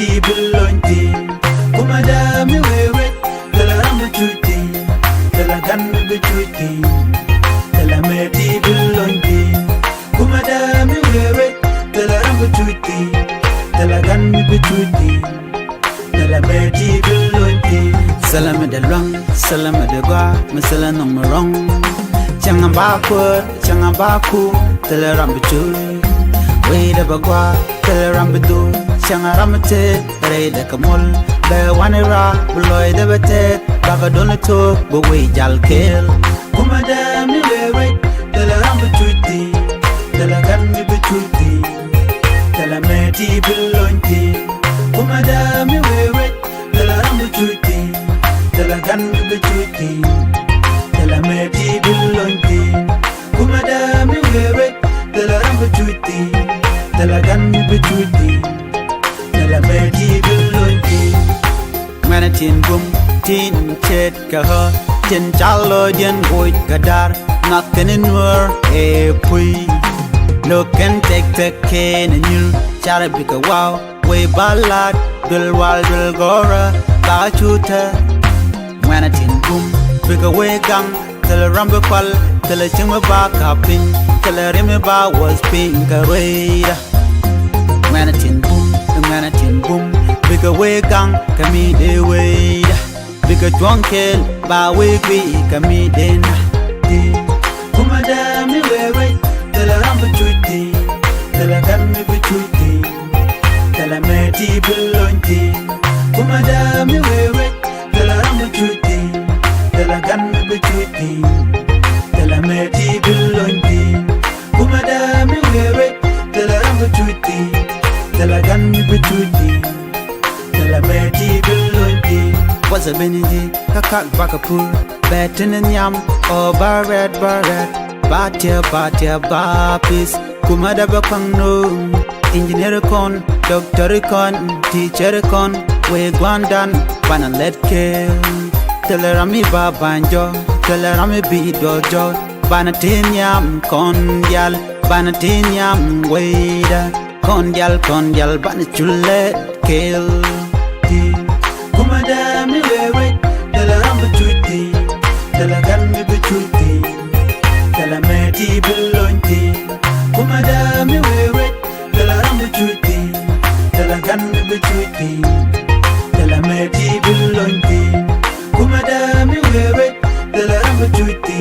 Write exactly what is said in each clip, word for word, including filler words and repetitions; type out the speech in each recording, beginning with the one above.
Ti bi lony ti. Kumɛ dee mi wee wec. Thilɛ ram bi cuc ti. Thilɛ gan bi cuc ti. Thilɛ mɛ ti bi lony ti. Kumɛ dee mi wee wec. Thilɛ ram bi cuc ti. Thilɛ gan bi cuc ti. Thilɛ mɛ ti bi lony ti. Thilɛ mi dee luaŋ. Thilɛ mi dee gɔaa. Mi thilɛ nhɔk mi rɔŋ. Cäŋ a ba kuäär. Cäŋ a ba ku, thilɛ ram bi cuc. Wecdɛ bɛ gɔaa, thilɛ ram bi dhuk. Cäŋ a ram mi tëë, rɛydɛ kɛ muɔl. Bɛ wani raar, bi lɔcdɛ bɛ tɛth. Bakɛ dɔni thok, bi wec jal kɛɛl. Kumɛ dee mi wee wec, thilɛ ram bi cuc ti. Thilɛ gan mi bi cuc ti. Thilɛ mɛ ti bi lony ti. Kumɛ dee mi wee wec, thilɛ ram bi cuc ti. Thilɛ gan mi bi cuc ti. Thilɛ mɛ ti bi lony ti. Kumɛ dee mi wee wec, thilɛ ram bi cuc ti. Thilɛ gan mi bi cuc ti. Thilɛ mɛ ti bi lony ti. Ŋuɛnɛ tin bum, tin ce̱tkɛ ɣä, tin cal lɔcdiɛn woc kɛ da̱r. Nath kɛn in nuäär ɛ puc. Lo̱k kɛn tɛk tɛk kɛn ɛ nyir, carɛ bikɛ waw. Wee ba lat, duel wal duel gɔrä, ba cutä. Ŋuɛnɛ tin bum, bikɛ wee gaŋ, thilɛ ram bi kual, thilɛ cieŋ mi ba kap piny, thilɛ rim mi ba wuɔth piny kɛ rueydä. Ŋuɛnɛ tin bum, ŋuɛnɛ tin bum, bikɛ wee gaŋ, kɛ mi dee weydä. Bikɛ cuɔ̱ŋ kɛɛl, ba wee guiy, kɛ mi dee na. Kumɛ dee mi wee wec, thilɛ ram bi cuc ti, thilɛ gan mi bi cuc ti. Thilɛ mɛ ti bi lony ti. Kumɛ dee mi wee wec, thilɛ ram bi cuc ti. Thilɛ gan mi bi cuc ti. Thilɛ mɛ ti bi lony ti. Kumɛ dee mi wee wec, thilɛ ram bi cuc ti. Thilɛ gan mi bi cuc ti. Thilɛ mɛ ti bi lony ti. Kuɔth ɛ ben ji̱ kä kak bakɛ pur. Bɛ tin nhiam ɔ ba rɛt ba rɛt. Ba tiɛ ba tiɛ ba pis. Kumɛ dee bɛ kɔn no̱o̱ŋ. Injiniɛri kɔn, dɔktɔri kɔn, ti̱cɛri kɔn, wee gua̱ndan, banɛ lɛt kɛɛl. Thilɛ ram mi ba ba̱ny jɔk, thilɛ ram mi bi duɔth jɔk, banɛ ti nhiam kɔn diaal, banɛ ti nhiam weydä, kɔn diaal, kɔn diaal, banɛ cu lɛt kɛɛl. Ti, kumɛ dee mi wee wec, thilɛ ram bi cuc ti, thilɛ gan mi bi cuc ti, thilɛ mɛ ti bi lony ti, kumɛ dee mi wee wec, thilɛ ram bi cuc ti, thilɛ gan mi bi cuc ti, thilɛ mɛ ti bi lony ti. Kumɛ dee mi wee wec, thilɛ ram bi cuc ti,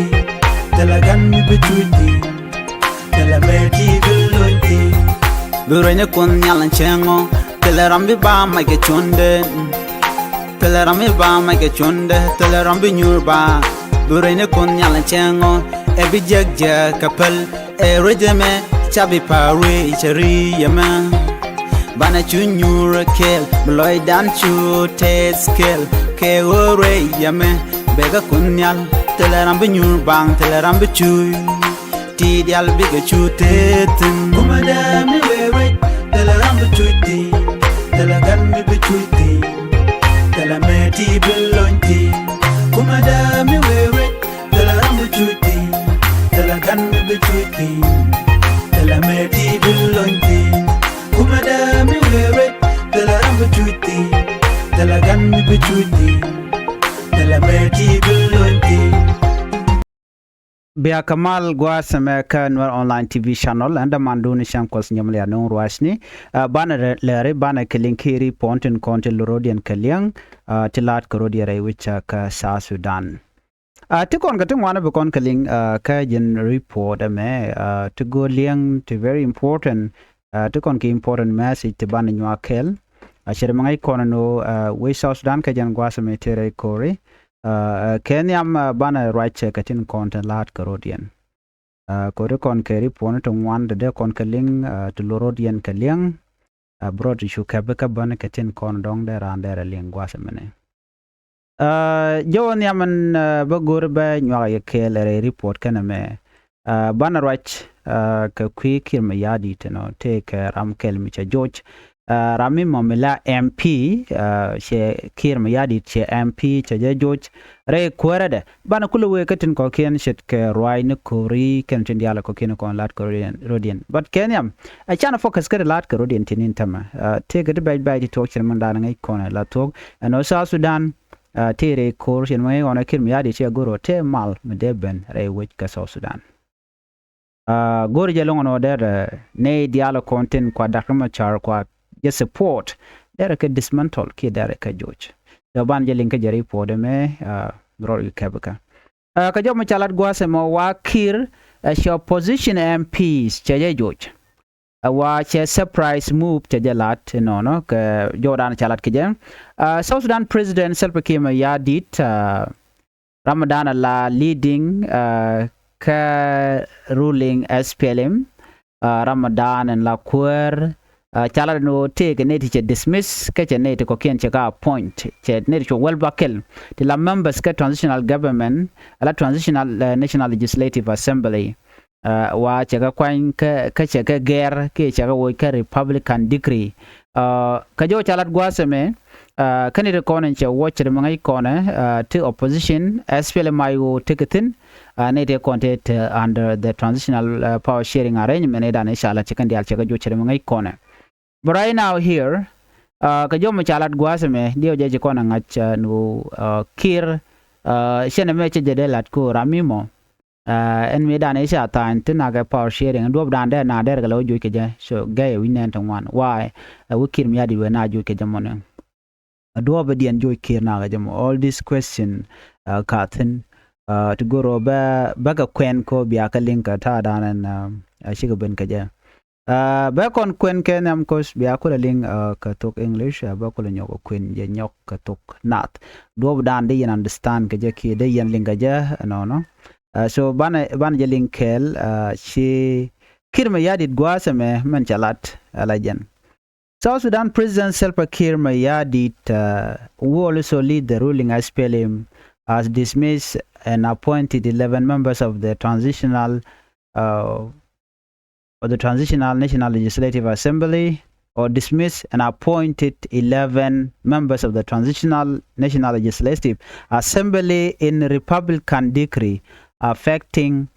thilɛ gan mi bi cuc ti, thilɛ mɛ ti bi lony ti. Bi rueny ni Kuoth Nhial in cieŋ ɔ, thilɛ ram bi ba mac kɛ cuɔ̱ndɛ. Thilɛ ram bi ba mac kɛ cuɔ̱ndɛ, thilɛ ram bi nyuur ba. Bi rueny ni Kuoth Nhial in cieŋ ɔ, ɛ bi jiäk jiäk kɛ päl. Ɛ ruec ɛmɛ ca bi pa̱a̱r ruëëc cɛ ri̱i̱c ɛmɛ. Banɛ cu nyuur kɛɛl, bi lɔcdan cu tɛth kɛɛl. Kɛ ɣöö ruëëc ɛmɛ bekɛ Kuoth Nhial. Thilɛ ram bi nyuur baŋ, thilɛ ram bi cuc. Ti diaal bikɛ cu tɛth thi̱n. Kumɛ dee mi wee wec, thilɛ ram bi cuc ti. Thilɛ gan mi bi cuc ti. Thilɛ mɛ ti bi lony ti. Kumɛ dee mi wee wec, thilɛ ram bi cuc ti, thilɛ gan mi bi cuc ti, thilɛ mɛ ti bi lony ti. Kumɛ dee mi wee wec, thilɛ ram bi cuc ti, thilɛ gan mi bi cuc ti, thilɛ mɛ ti bi lony ti. Bia kɛ mal gua̱a̱th ɛmɛ kä Nuer Online T V channel, ɛn dämandun cäŋ Kuɔth Nyamlian Nuŋ Ruacni. Ɛ, banɛ lɛri, banɛ kɛ liŋ kiɛ ripuɔn tin kɔn ti lorodiɛn kɛ liɛŋ, ɛ, ti la̱t kɛ rodiɛn rɛy wecä kä South Sudan. A, ti kɔn kä ti ŋuan bi kɔn kɛ liŋ, a, kä jɛn ripuɔt ɛmɛ, a, ti go̱o̱r liɛŋ ti very important, a, ti kɔn kɛ important message ti banɛ nyuak kɛl. A, cɛ ri mi ŋäc kɔn ɛn ɣöö, a, wec South Sudan kä jɛn gua̱a̱th ɛmɛ tëë rɛy ko̱ri. A, a, kɛ nhiam, a, banɛ ruac cɛ kɛ tin kɔn tin la̱a̱t kɛ rɔ̱diɛn. A, kɛ ɣöö ti kɔn kɛ ripuɔt ti ŋuan ti dee kɔn kɛ liŋ, a, ti lo̱r rɔ̱diɛn kɛ liɛŋ. A, bi rɔɔdu cu kɛp kä bän kɛ tin kɔn dɔ̱ŋ dee raan dee rɛ liŋ gua̱a̱th ɛmɛnɛ. A, jɔwä nhiam ɛn, a, bä go̱o̱ri bä nyuak yɛ kɛɛl ɛ rɛy ripuɔt kɛnɛ mɛ. A, banɛ ruac, a, kɛ kui̱ Kiir Mayardit ɛnɔ tëëkɛ ram kɛl mi cɛ joc. Ram mi mɔ mi la M P, cɛ Kiir Mayardit cɛ M P cɛ jɛ joc rɛy kuäärädɛ. Banɛ kulɛ wëë kä tin kɔ̱kiɛn ce̱tkɛ ruaacni ko̱ri kɛn tin diaal kɔ̱kiɛn kɔn la̱t kɛ rɔ̱diɛn. But kɛ nhiam ɛ canɛ focus kä ti la̱t kɛ rɔ̱diɛn tin in tämɛ. Tëëkɛ ti bɛc bɛc ti tuɔɔk cɛ min da̱a̱n ŋäc kɔn la tuɔɔk ɛn ɣöö South Sudan tëë rɛy ko̱r cɛ min ŋäc kɔn ɛ Kiir Mayardit cɛ go̱r ɣöö tëë mal mi dee ben rɛy wec kä South Sudan. Go̱o̱ri jɛ loŋ ɛn ɣöö derɛ nɛy diaal kɔn tin kua Doctor Machar kua jɛ support derɛ kɛ dismantle kiɛ derɛ kɛ joc. Jɔ ban jɛ liŋ kä jɛ report ɛmɛ rɔr wi̱i̱ kɛpikä. Kɛ jɔw mi ca lat gua̱a̱th ɛmɔ wa Kiir ɛ cɛ opposition M Ps cɛ jɛ joc. Ɛ wa cɛ surprise move cɛ jɛ lat inɔnɔ kɛ jɔwdan ca lat kɛ jɛ. South Sudan President Salva Kiir Mayardit, ram mi dan a la leading kä ruling S P L M, ram mi dan ɛn la kuäär. Ca lat ɛn ɣöö tëëkɛ nɛy ti cɛ dismiss kä cɛ nɛy ti kɔ̱kiɛn cɛ ka appoint, cɛ nɛy ti cɛ wäl bakɛl ti la members kä transitional government, a la transitional national legislative assembly. Wa cɛ kɛ kuany kä cɛ kɛ gɛr kiɛ cɛ kɛ woc kä Republican decree. Kä jɔw ca lat gua̱a̱th ɛmɛ kä nɛy ti kɔn in cɛ wuɔc cɛ ti mi ŋäc kɔn ɛ ti opposition S P L M I O tekɛ thi̱n. Nɛy ti kɔn ti te under the transitional power sharing arrangement idan i̱ ca lat cɛ kɛn diaal cɛ kɛ juɔc cɛ ti mi ŋäc kɔn ɛ. But right now here kɛ jɔw mi ca lat gua̱a̱th ɛmɛ diɛw jɛ ci kɔn ɛ ŋa̱c ni ɣöö Kiir cɛn ɛmɛ cɛ jɛ dee lat ko̱r ram mi mɔ. Ɛn mi dan i̱ ca tha̱a̱ny ti nakɛ power sharing duɔ̱p dan dee na derɛ kɛ lɛ wä joc kɛ jɛ. So gɛy ɛ wi̱c nɛn ti ŋuan why ɛ wä Kiir Mayardit wee na joc kɛ jɛ mɔni. Ɛ duɔ̱ɔ̱p ɛ diɛn joc Kiir nakɛ jɛ mɔ all this question. Ka thi̱n ti go̱r ɣöö bä bä kɛ kuɛn kä bia kɛ liŋ kɛ ta̱a̱ dan ɛn ɛ cikɛ ben kɛ jɛ. Bɛ kɔn kuɛn kɛ nhiam kos bia kulɛ liŋ kɛ thok English bɛ kulɛ nyɔk kuɛn jɛ nyɔk kɛ thok nath. Duɔ̱p dan dee yɛn understand kɛ jɛ kiɛ dee yɛn liŋ kɛ jɛ ɛnɔnɔ. So banɛ banɛ jɛ liŋ kɛɛl ci Kiir Mayardit gua̱a̱th ɛmɛ mɛn ca lat ala jɛn. South Sudan President Salva Kiir Mayardit, who also lead the ruling S P L M, has dismissed and appointed eleven members of the transitional uh, of the Transitional National Legislative Assembly, or dismissed and appointed eleven members of the Transitional National Legislative Assembly in Republican decree affecting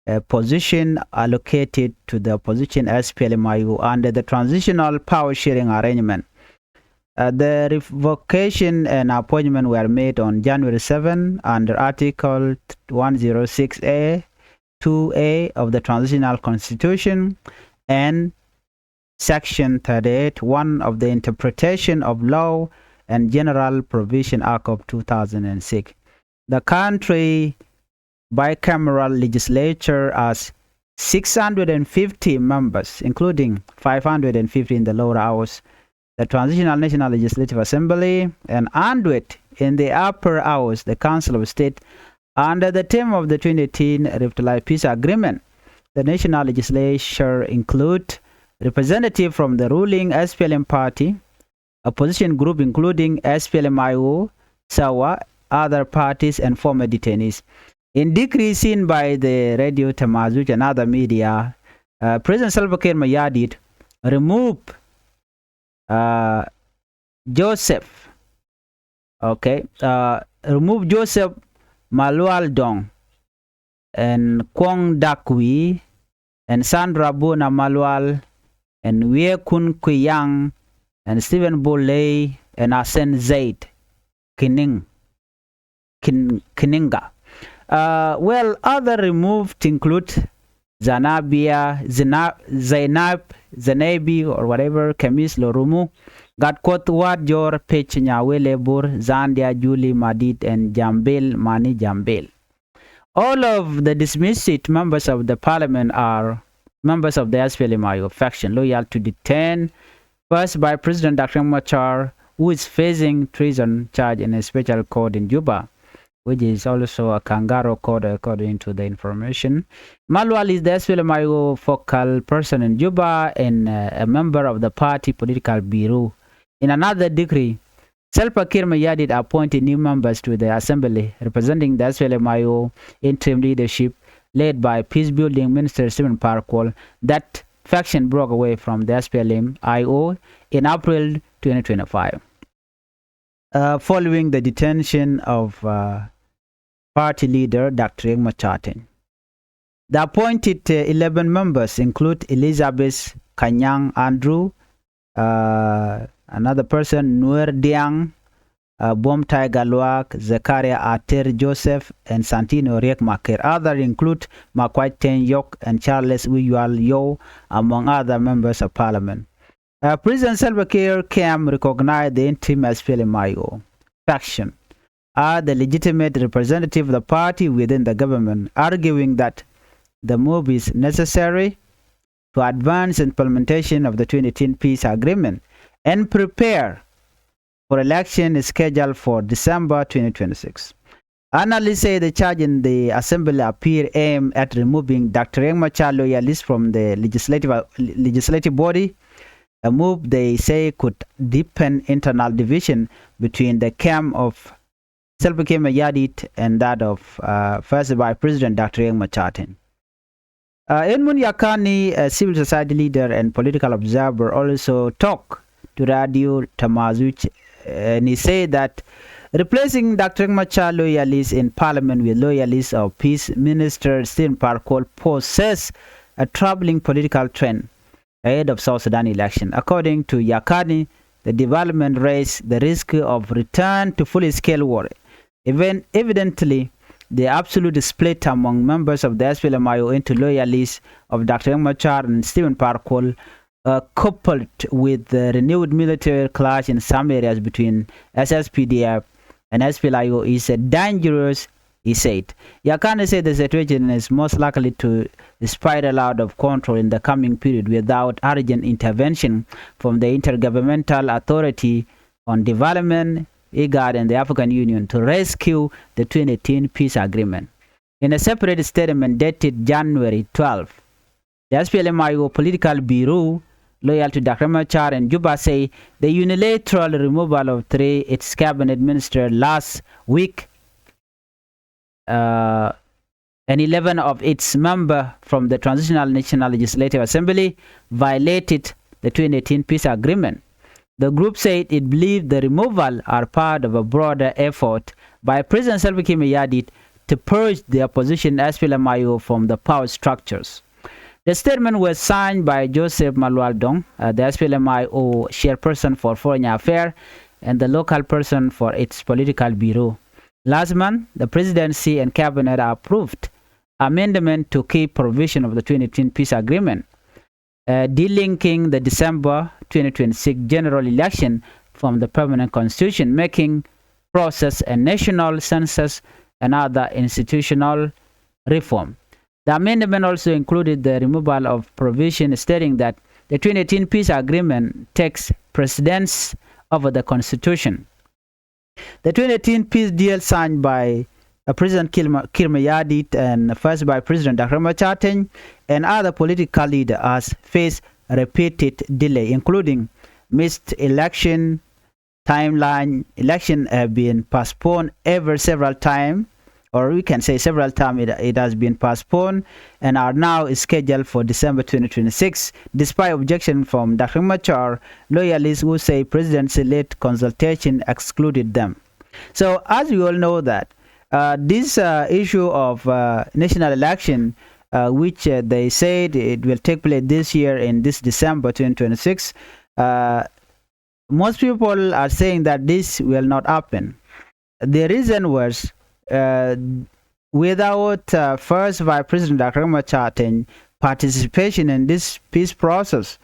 a position allocated to the opposition S P L M I O under the Transitional Power Sharing Arrangement. Uh, the revocation and appointment were made on January seven under Article one zero six A two A of the Transitional Constitution and Section thirty-eight one of the Interpretation of Law and General Provision Act of two thousand and six. The country bicameral legislature has six hundred and fifty members, including five hundred and fifty in the lower house, the Transitional National Legislative Assembly, and hundred in the upper house, the Council of State. Under the term of the twenty eighteen Revitalized Peace Agreement, the national legislature include representative from the ruling S P L M party, opposition group including S P L M I O, SAWA, other parties, and former detainees. In decree seen by the Radio Tamazuj and other media, uh, President Salva Kiir Mayardit remove uh, Joseph, okay, uh, remove Joseph Malual Dong and Kwong Dak Wee and Sandra Bona Malual and Wie Kun Kuyang and Stephen Boley and Asen Zaid Kining, Kin, Kininga. Uh, well, other removed include Zanabia, Zina, Zainab, Zanebi, or whatever, Kemis Lorumu, Gatkuoth Wat Jor, Pech Nyawele Bur, Zandia Julie Madid, and Jambil Mani Jambil. All of the dismissed members of the parliament are members of the S P L M I O faction loyal to detained first by President Doctor Machar, who is facing treason charge in a special court in Juba, which is also a kangaroo court according to the information. Malual is the S P L M I O focal person in Juba and uh, a member of the party political bureau. In another decree, Salva Kiir Mayardit appointed new members to the assembly representing the S P L M I O interim leadership led by peace building minister Stephen Par Kuol that faction broke away from the S P L M I O in April twenty twenty-five, uh, following the detention of, uh, party leader Doctor Riek Machar Teny. The appointed, uh, eleven members include Elizabeth Kanyang Andrew, uh, another person, Nuer Diang, uh, Buom Tiger Luak, Zechariah Ater Joseph, and Santino Riek Maker. Others include Makuac Teny Yok and Charles Wiyual Yow, among other members of parliament. Uh, President Salva Kiir camp recognized the interim S P L M I O faction are the legitimate representative of the party within the government, arguing that the move is necessary to advance implementation of the twenty eighteen peace agreement and prepare for election scheduled for December twenty twenty-six. Analysts say the charge in the assembly appear aimed at removing Doctor Riek Machar loyalists from the legislative, legislative body, a move they say could deepen internal division between the camp of Salva Kiir Mayardit and that of, uh, First Vice President Doctor Riek Machar Teny. Uh, Edmund Yakani, a civil society leader and political observer, also talked to Radio Tamazuch, and he said that replacing Doctor Riek Machar loyalists in parliament with loyalists of Peace Minister Stephen Par Kuol poses a troubling political trend ahead of South Sudan election. According to Yakani, the development raised the risk of return to full-scale war. Even evidently, the absolute split among members of the S P L M I O into loyalists of Doctor Riek Machar and Stephen Par Kuol, uh, coupled with the renewed military clash in some areas between S S P D F and S P L I O, is a dangerous, he said. Yakani said the situation is most likely to spiral out of control in the coming period without urgent intervention from the Intergovernmental Authority on Development, IGAD, and the African Union to rescue the twenty eighteen peace agreement. In a separate statement dated January twelve, the S P L M I O political bureau, loyal to Doctor Machar and Juba, say the unilateral removal of three its cabinet minister last week, uh, and eleven of its member from the Transitional National Legislative Assembly violated the twenty eighteen peace agreement. The group said it believed the removal are part of a broader effort by President Salva Kiir Mayardit to purge the opposition S P L M I O from the power structures. The statement was signed by Joseph Malual Dong, uh, the S P L M I O chairperson for foreign affairs and the local person for its political bureau. Last month, the presidency and cabinet approved amendment to key provision of the twenty eighteen peace agreement, uh, delinking the December twenty twenty-six general election from the permanent constitution making process, a national census, and other institutional reform. The amendment also included the removal of provision stating that the twenty eighteen peace agreement takes precedence over the constitution. The twenty eighteen peace deal signed by, uh, President Kiir Ma-, Kiir Mayardit and First Vice President Doctor Machar Teny and other political leaders has faced repeated delay, including missed election timeline. Election have been postponed ever several times, or we can say several times it, it has been postponed, and are now scheduled for December twenty twenty-six, despite objection from Doctor Machar loyalists who say presidency-led consultation excluded them. So, as we all know that, uh, this, uh, issue of, uh, national election, uh, which, uh, they said it will take place this year in this December twenty twenty-six, uh, most people are saying that this will not happen. The reason was, uh, without, uh, First Vice President Doctor Machar Teny participation in this peace process,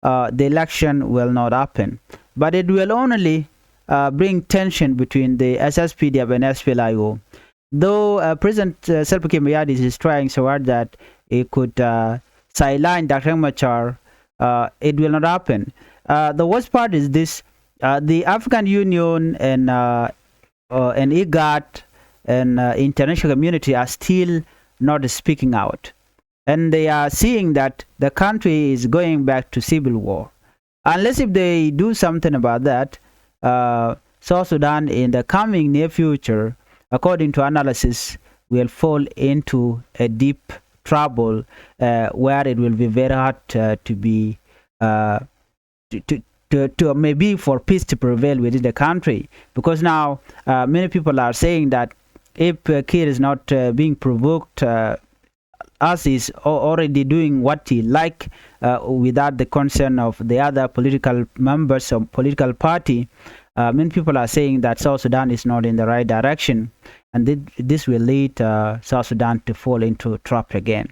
uh, the election will not happen. But it will only, uh, bring tension between the S S P D F and S P L I O. Though, uh, President, uh, Salva Kiir Mayardit is trying so hard that he could, uh, sideline Doctor Machar, uh, it will not happen. Uh, the worst part is this, uh, the African Union and, uh, uh, and IGAD and, uh, international community are still not speaking out. And they are seeing that the country is going back to civil war. Unless if they do something about that, uh, South Sudan in the coming near future, according to analysis, will fall into a deep trouble, uh, where it will be very hard uh, to be uh, to, to, to, to maybe for peace to prevail within the country. Because now uh, many people are saying that if uh, Kiir is not uh, being provoked uh, as is al- already doing what he like uh, without the consent of the other political members of political party, uh, many people are saying that South Sudan is not in the right direction, and thi- this will lead uh, South Sudan to fall into trap again.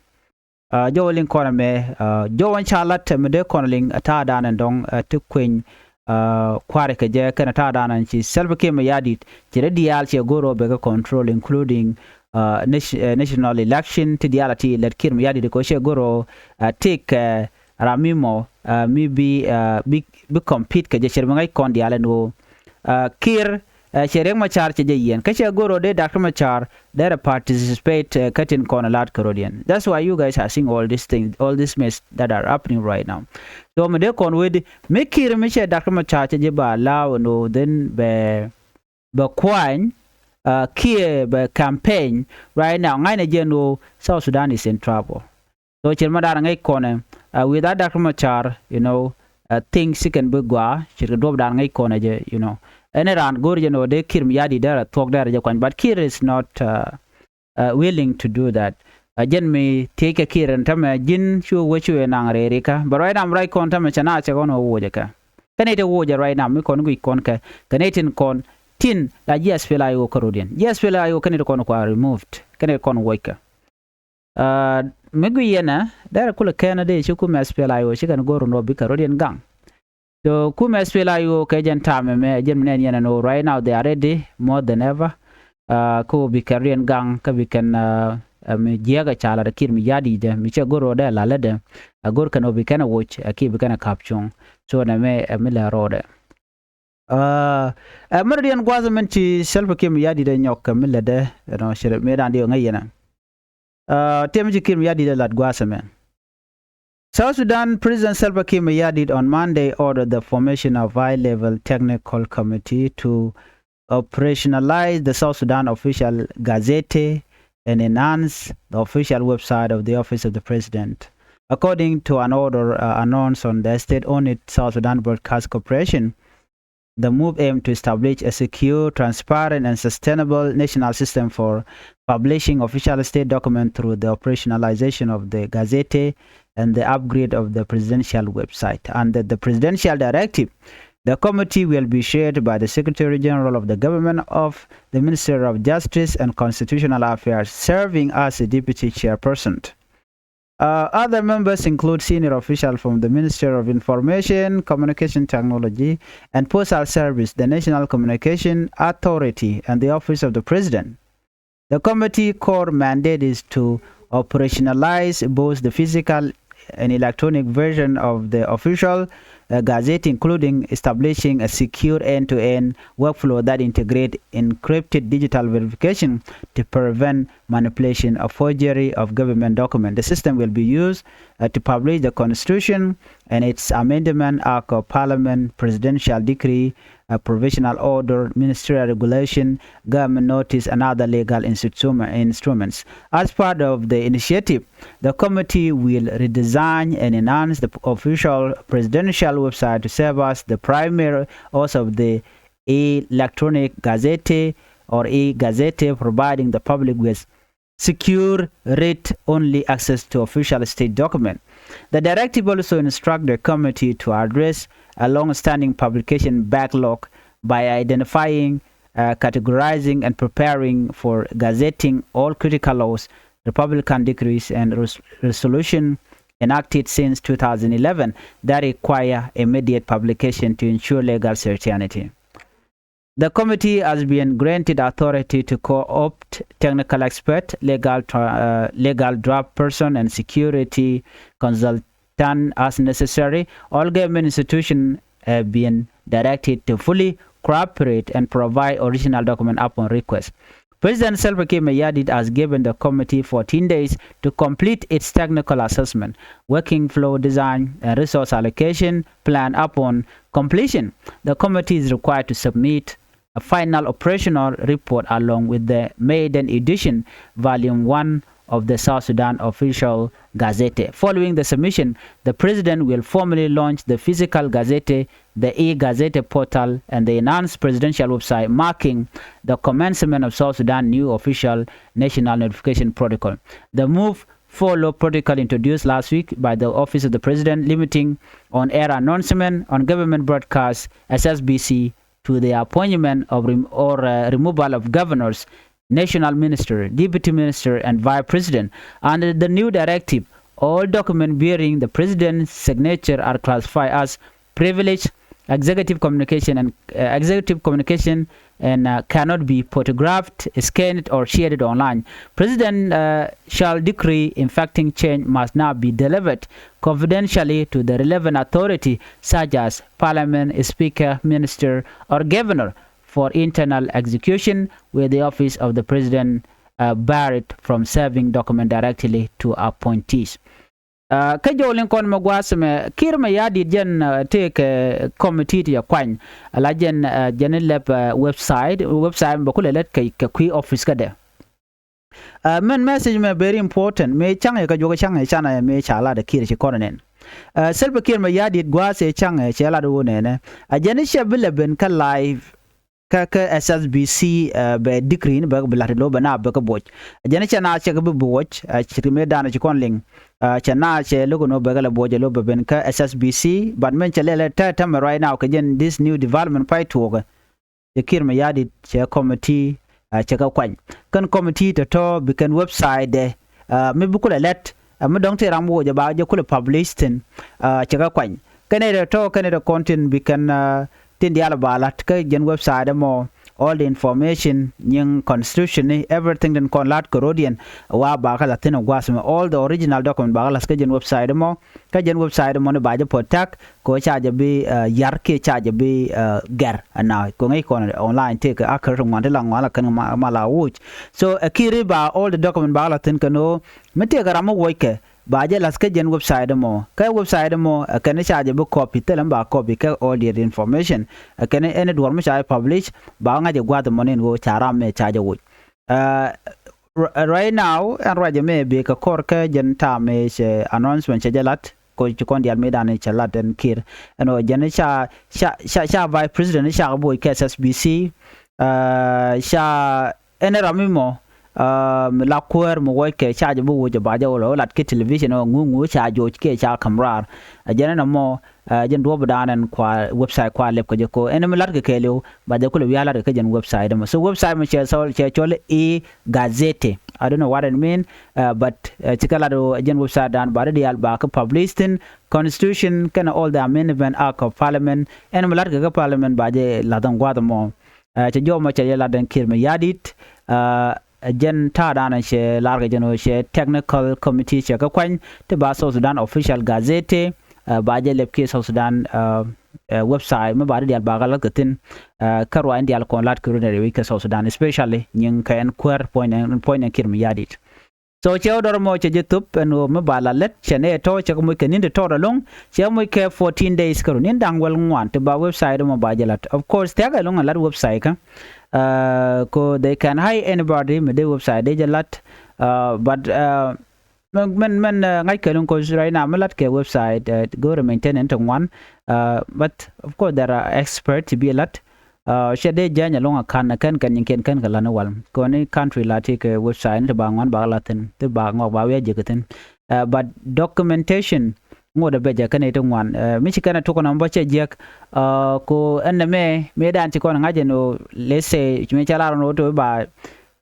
Uh, jɔwä liŋ kɔn ɛmɛ uh, jɔwä ca lat ɛmɛ dee kɔn liŋ ɛ ta̱a̱ da̱a̱n ɛn dɔ̱ŋ ɛ ti kueny uh, kua̱ri kɛ jɛ kɛn ɛ ta̱a̱ da̱a̱n ɛn ci Salva Kiir Mayardit ci rɛ diaal ciɛ go̱r ɔ bɛ kɛ control, including uh, nat- uh, national election ti diaal a ti lɛt Kiir Mayardit kɛ cɛ go̱r ɔ uh, tik uh, ram mi mɔ uh, mi bi uh, bi bi compete kɛ jɛ cɛ rɛ mi ŋäc kɔn diaal ɛn ɣöö uh, Kiir uh, cɛ Riek Machar cɛ jɛ yiɛn kä cɛ go̱r ɔ dee Doctor Machar dee rɛ participate uh, kä tin kɔn lat kärodiɛn. That's why you guys are seeing all these things, all these mess that are happening right now. So mi dee kɔn wee di mi Kiir mi cɛ Doctor Machar cɛ jɛ ba allow ɛn ɣöö then bɛ bɛ kuany uh, kiɛ bɛ campaign right now ŋa̱cnɛ jɛ ɛn ɣöö South Sudan is in trouble. So cir ma da̱a̱n ŋäc kɔnɛ uh, without Doctor Machar, you know, uh, things ci kɛn bi gɔaa cir kɛ duɔ̱p da̱a̱n ŋäc kɔnɛ jɛ, you know. Ɛn raan go̱r jɛ nɔ dee Kiir Mayardit dee rɛ thuɔ̱k dee rɛ jɛ kuany, but Kiir is not uh, uh, willing to do that. Uh, jɛn mi thiec kɛ Kiir ɛn tämɛ ji̱n cu wec cu ɛ naŋ rɛɛri kä, but right now right kɔn tämɛ cɛ na cɛ kɔn wä woc ɛ kɛ. Kɛn i̱ te woc ɛ right now mi kɔn guic kɔn kɛ kɛn i̱ tin kɔn tin la ji̱ SPLA-IO kärodiɛn. Ji̱ SPLA-IO kɛn i̱ te kɔn kua removed, kɛn i̱ te kɔn woc kɛ. Uh, mi gui yɛnɛ derɛ kulɛ kɛn a dee ci kumɛ SPLA-IO ci kɛn go̱r run wä bikɛ rot yɛn gaŋ. So kumɛ SPLA-IO kɛ jɛn ta̱a̱ mɛmɛ jɛn mi nɛn yɛn ɛn ɣöö right now they are ready more than ever. Uh, kä wä bikɛ rot yɛn gaŋ kä bikɛn uh, uh, mi jiɛk ɛ ca lat ɛ Kiir Mayardit dɛ mi cɛ go̱r rot dɛ lalä dɛ. A go̱r kɛn wä bikɛn ɛ woc ɛ ki bikɛn ɛ ka̱p cuŋ. So nɛmɛ ɛ mi lɛ rot dɛ. Uh, ɛ mɛn rot yɛn gua̱a̱th mɛn ci Salva Kiir Mayardit dɛ nyɔk kɛ mi lɛ dɛ ɛnɔ cɛ rɛ mi dan diɛ ŋäc yɛn ɛ. Uh, tiɛm ci Kiir Mayardit ɛ lat gua̱a̱th ɛmɛ. South Sudan President Salva Kiir Mayardit on Monday ordered the formation of high-level technical committee to operationalize the South Sudan Official Gazette and enhance the official website of the Office of the President. According to an order uh, announced on the state-owned South Sudan Broadcast Corporation, the move aimed to establish a secure, transparent, and sustainable national system for publishing official state documents through the operationalization of the Gazette and the upgrade of the presidential website. Under the presidential directive, the committee will be chaired by the Secretary General of the Government of the Ministry of Justice and Constitutional Affairs, serving as a deputy chairperson. Uh, other members include senior officials from the Ministry of Information, Communication Technology, and Postal Service, the National Communication Authority, and the Office of the President. The committee core mandate is to operationalize both the physical and electronic version of the official uh, gazette, including establishing a secure end-to-end workflow that integrates encrypted digital verification to prevent manipulation or forgery of government documents. The system will be used uh, to publish the Constitution and its amendment, Act of Parliament, presidential decree, a provisional order, ministerial regulation, government notice, and other legal institu- instruments. As part of the initiative, the committee will redesign and enhance the official presidential website to serve as the primary source of the electronic gazette or e-gazette, providing the public with secure read-only access to official state documents. The directive also instructs the committee to address a long-standing publication backlog by identifying, uh, categorizing, and preparing for gazetting all critical laws, republican decrees, and res- resolutions enacted since two thousand eleven that require immediate publication to ensure legal certainty. The committee has been granted authority to co-opt technical expert, legal, tra- uh, legal draft person, and security consultant as necessary. All government institutions have been directed to fully cooperate and provide original document upon request. President Salva Kiir Mayardit has given the committee fourteen days to complete its technical assessment, working flow design, and resource allocation plan. Upon completion, the committee is required to submit a final operational report along with the maiden edition, volume one of the South Sudan Official Gazette. Following the submission, the president will formally launch the physical Gazette, the e-Gazette portal, and the enhanced presidential website, marking the commencement of South Sudan new official national notification protocol. The move follow protocol introduced last week by the Office of the President, limiting on-air announcement on government broadcast, S S B C, to the appointment of rem- or uh, removal of governors, national minister, deputy minister, and vice president. Under the new directive, all documents bearing the president's signature are classified as privileged executive communication and uh, executive communication and uh, cannot be photographed, scanned, or shared online. President uh, shall decree infecting change must now be delivered confidentially to the relevant authority, such as parliament, speaker, minister, or governor, for internal execution, with the office of the president uh, barred from serving document directly to appointees. Uh, kä jɔw liŋ kɔn mɛ gua̱a̱th mɛ Kiir Mayardit jɛn uh, tëëkɛ committee ti yɛ kuany ala jɛn uh, jɛn lɛp uh, website website mɛ bɛ kulɛ lɛt kɛ kɛ kui̱ office kädɛ. Uh, mɛn message mɛ very important mɛ caŋ yɛ kɛ juɔk caŋ yɛ canɛ mɛ ca lat ɛ Kiir ci kɔn nɛn. Uh, Salva Kiir Mayardit gua̱a̱th yɛ caŋ yɛ cɛ lat wä nɛnɛ a jɛn cɛ bi lɛ ben kä live kä kä S S B C uh, bɛ decree ni bɛ bi lat lo bɛ na bɛ kä boc. Jɛn cɛ na cɛ kä bi boc uh, ci ri me dan ci kɔn liŋ. Uh, cɛ na cɛ lo kɛ no bɛ kä lɛ boc lo bɛ ben kä S S B C but men cɛ lɛ lɛ tɛ tɛ mɛ right now kɛ jɛn this new development pay tuɔkɛ. Cɛ Kiir Mayardit cɛ committee uh, cɛ kä kuany kɛn committee tɔ tɔ bi kɛn website dɛ uh, mi bi kulɛ lɛt uh, mi dɔŋ ti ram woc ba jɛ kulɛ publish thin uh, cɛ kä kuany kɛn ɛ tɔ kɛn ɛ tɔ content bi kɛn uh, tin diaal ba lat kä jɛn website mɔ all the information nyiŋ constitution ni everything tin kɔn lat kɛ rodiɛn wa ba kä la thin guas mɛ all the original document ba kä la kä jɛn website mɔ kä jɛn website mɔ ni ba jɛ protect kɛ ca jɛ bi uh, yar kiɛ ca jɛ bi uh, gɛr ana kɛ ŋäc kɔn online tëëkɛ a kär ti ŋuan ti la ŋuan la kɛn ma la wuc. So ɛ Kiir ba all the document ba kä la thin kɛ no mi tëëkɛ ram mi wuɔckɛ ba jɛ lath kä jɛn website mɔ kä website mɔ ɛ kɛn ca jɛ bi copy thilɛ mi ba copy kä all the information ɛ kɛn ɛn duɔr mi ca jɛ publish ba ŋa̱c ɛ gua̱th mɔ ni ɛn ɣöö ca ram mɛ ca jɛ wuc. Uh, right now ɛn ruacɛ mɛ bikɛ kɔr kä jɛn ta̱a̱ mɛ cɛ announcement cɛ jɛ lat ko ci kɔn dial mi dan cɛ lat ɛn Kiir ɛn ɣöö jɛn ca ca ca vice president ca kɛ boc kɛ S S B C. Uh, ca ɛn ram mi mɔ uh, mi la kuäär mi wuɔckɛ ca jɛ bi wuc ɛ ba jɛ wä lɔ lat ki television ɔ ŋuŋ ŋuŋ ca joc kiɛ ca ka̱m raar. Ɛ jɛn ɛn ɛmɔ uh, jɛn duɔ̱ɔ̱p dan ɛn kua website kua lɛp kɛ jɛ ko ɛn mi lat kɛ kɛɛliw ba jɛ kulɛ wiaa lat kɛ jɛn website ɛmɔ. So website mɔ cɛ cɔl cɛ cɔl e gazette. I don't know what it mean uh, but uh, cikɛ lat jɛn website dan ba ri diaal ba kɛ publish thin constitution kɛn all the amendment act of parliament ɛn mi lat kɛ kɛ parliament ba jɛ lath ɛn gua̱th ɛmɔ. Uh, cɛ jɔw mɔ cɛ jɛ lat ɛn Kiir Mayardit uh, jɛn ta̱a̱ dan cɛ lar kɛ jɛn ɣöö cɛ technical committee cɛ kɛ kuany ti ba South Sudan Official Gazette uh, ba jɛ lɛp kiɛ South Sudan uh, uh, website mi ba ri diaal ba kɛ lat kɛ thin uh, kä ruac in diaal kɔn lat kɛ run rɛy wi̱c kɛ South Sudan especially nyiŋ kɛ ɛn kuäär puɔ̱ny ɛn Kiir Mayardit. So cɛ wä dɔr mɔ cɛ jɛ thop ɛn ɣöö mi ba la lät cɛ nɛ tɔ̱ cɛ kɛ moc kɛ ni̱n ti tɔɔt ɛlɔ̱ŋ cɛ moc kɛ fourteen days kärun ni̱n da̱ŋ wäl ŋuan ti ba website mɔ ba jɛ lat. Of course thia̱k ɛlɔ̱ŋ ɛn lat website kä uh, ko they can hire anybody mi dee website dee jɛ lat uh, but uh, mɛn mɛn mɛn uh, ŋa̱c kɛ luŋ ko right now mi lat kɛ website uh, go̱o̱rɛ maintain ɛn ti ŋuan uh, but of course there are expert ti bi lat. Uh, cɛ dee jany alɔŋ a kan a kɛn kɛn nyin kɛn kɛn kɛ lan wal kɔni country la ti kɛ website ni ti ba ŋuan ba la thin ti ba ŋɔk ba wiɛ jek thin. Uh, but documentation ŋot a bɛ jɛ kɛn ti ŋuan uh, mi ci kɛn a tuk nɔm bä cɛ jek uh, ko ɛn mɛ mi dan ci kɔn ŋa̱c ɛn o let's say mi cɛ lar ɛn o to ba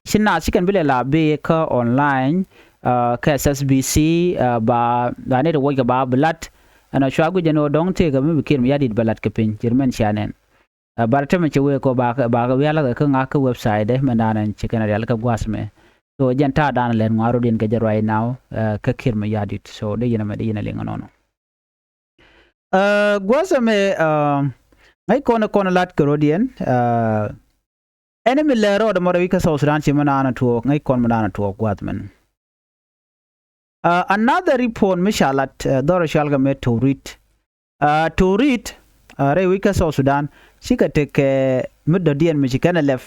ci na ci kɛn bi lɛ la bi kä online uh, kä S S B C uh, ba ba ni ti wuɔc kɛ ba bi lat ɛn a cua guic ɛn o dɔŋ ti kɛ mi bi Kiir Mayardit bɛ lat kɛ piny ci mɛn cia nɛn. Ɛ, bar tämɛ cɛ wee kɔ bakɛ, bakɛ wi̱i̱ alakɛ kä ŋa̱k kä website dɛ mɛ danɛ ci kɛn rial kä gua̱a̱th mɛ. So jɛn ta̱a̱ danɛ lɛt ŋuan rot in kɛ jɛ right now, ɛ, kä Kiir Mayardit. So dee yɛn ɛmɛ dee yɛn ɛ liŋ ɛnɔnɔ. Ɛ, gua̱a̱th ɛmɛ, ɛ, ŋäc kɔn kɔn lat kɛ rot yɛn, ɛ, ɛn mi lɛ rɔɔdɛ mɔ rɛy wi̱c kä South Sudan ci mɛ nanɛ tuɔɔk, ŋäc kɔn mɛ nanɛ tuɔɔk gua̱a̱th mɛn. Ɛ, another report mi ca lat, ɛ, dhɔrɛ cɔal kɛ mɛ Torit. Ɛ, Torit, ɛ, rɛy wi̱c kä South Sudan cikɛ tekɛ mi dɔ̱diɛn mi ci kɛn ɛ lɛp.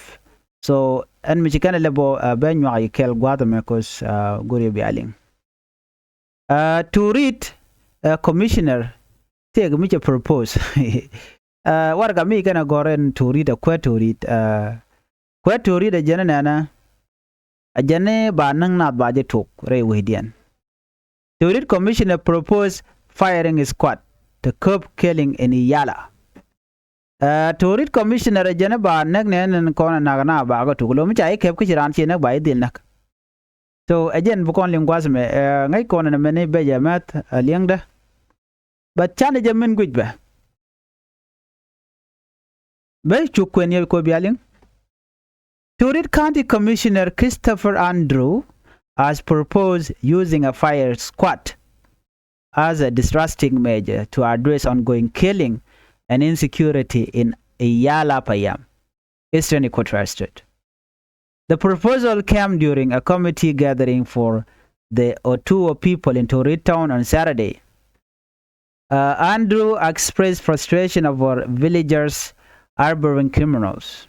So ɛn mi ci kɛn ɛ lɛ bɔ, ɛ, bɛ nyuak yi kɛl gua̱a̱th ɛmɛ, cause, ɛ, go̱ri bia liŋ. Ɛ, Torit, ɛ, commissioner, tëëk mi cɛ propose. Ɛ, warɛga mi kɛn ɛ gɔ̱r ɛn Torit, ɛ, kuɛ Torit, ɛ, kuɛ Torit ɛ jɛn ɛ nɛnɛ, ɛ jɛn ɛ ba näk naath ba jɛ tok rɛy wecdiɛn. Torit commissioner propose firing squad to curb killing in Yala. Ɛ, Torit commissioner ɛ jɛn ɛ ba näk nɛn ɛn kɔn ɛ nak na ba kɛ tok, lo̱ mi ca i̱ kɛp kä ci raan ci näk ba i̱ dhil näk. So ɛ jɛn bi kɔn liŋ gua̱th ɛmɛ, ɛ, ŋäc kɔn ɛn ɛmɛni bɛ jɛ mɛth, ɛ, liɛŋdɛ. But canɛ jɛ min guic bɛ. Bɛ cuk kuɛn yɛ kɔ bia liŋ. Torit County Commissioner Christopher Andrew has proposed using a fire squad as a distracting measure to address ongoing killing and insecurity in Iyala Payam, Eastern Equatoria State. The proposal came during a committee gathering for the Otuo people in Torit town on Saturday. Uh, Andrew expressed frustration over villagers harboring criminals.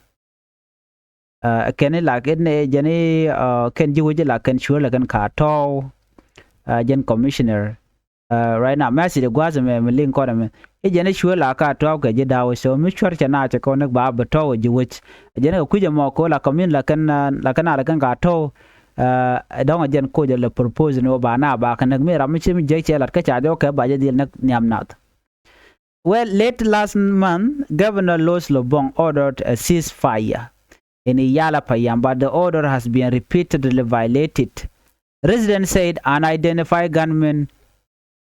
Uh, kɛn i̱ lak in ɛ jɛn i̱, uh, kɛn ji̱ wec i̱ lak kɛn cuäl ɛ kɛn ka tɔ̱w, uh, jɛn commissioner. Uh, right now message gua̱a̱th ɛmɛ mi liŋ kɔn ɛmɛ i̱ jɛn i̱ cuäl a ka tɔ̱w kɛ ji̱ da̱wec, so mi cuär cɛ na cɛ kɔn i̱ ba bi tɔ̱w ɛ ji̱ wec. Jɛn i̱ kɛ kui̱c ɛmɔ ko̱ la kɔmin la kɛn, uh, la kɛn a la kɛn ka tɔ̱w. Uh, dɔ̱ŋ ɛ jɛn koc ɛ lɛ propose ni wä ba na ba kɛ näk mi ram mi ci mi jiäk cɛ lat kä ca jɔk kɛ ba jɛ dhil näk nhiam nath. Well, late last month, Governor Louis Lobong ordered a ceasefire in Iyala Payam, but the order has been repeatedly violated. Residents said unidentified gunmen,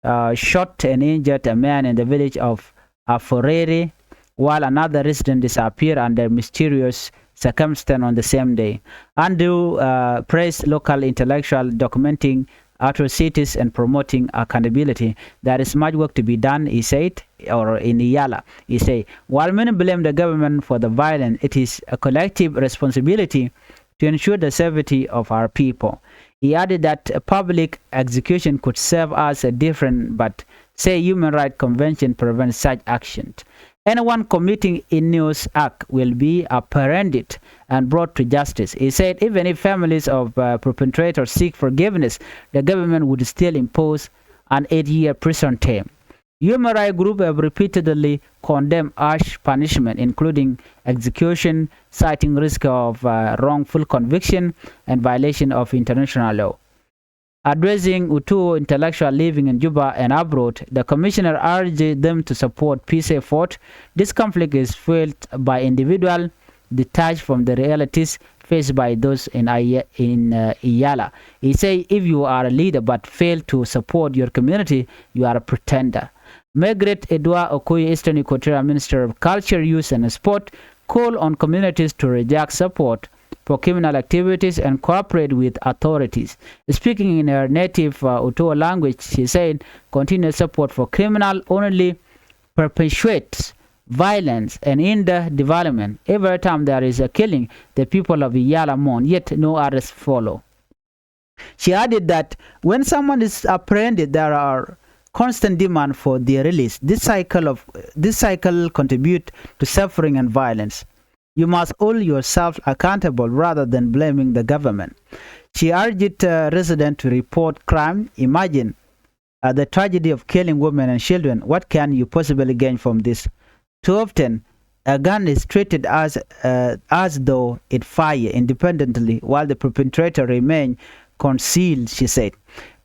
uh, shot and injured a man in the village of Aforere, while another resident disappeared under mysterious circumstance on the same day. Andrew, uh, praised local intellectual documenting atrocities and promoting accountability. There is much work to be done, he said, or in Iyala, he said. While many blame the government for the violence, it is a collective responsibility to ensure the safety of our people. He added that a public execution could serve as a deterrent, but say Human Rights Convention prevents such actions. Anyone committing heinous act will be apprehended and brought to justice. He said even if families of, uh, perpetrators seek forgiveness, the government would still impose an eight-year prison term. Human rights groups have repeatedly condemned harsh punishment, including execution, citing risk of, uh, wrongful conviction and violation of international law. Addressing Otuo intellectual living in Juba and abroad, the commissioner urged them to support peace effort. This conflict is fueled by individual detached from the realities faced by those in Iya-, in, uh, Iyala. He said, if you are a leader but fail to support your community, you are a pretender. Margaret Edward Okuyu, Eastern Equatoria Minister of Culture, Youth and Sport, called on communities to reject support for criminal activities and cooperate with authorities. Speaking in her native, uh, Otuo language, she said, continued support for criminal only perpetuates violence and hinder development. Every time there is a killing, the people of Iyala mourn, yet no arrests follow. She added that when someone is apprehended, there are constant demand for their release. This cycle of, this cycle contribute to suffering and violence. You must hold yourself accountable rather than blaming the government. She urged, uh, residents to report crime. Imagine, uh, the tragedy of killing women and children. What can you possibly gain from this? Too often, a gun is treated as, uh, as though it fire independently while the perpetrator remain concealed, she said.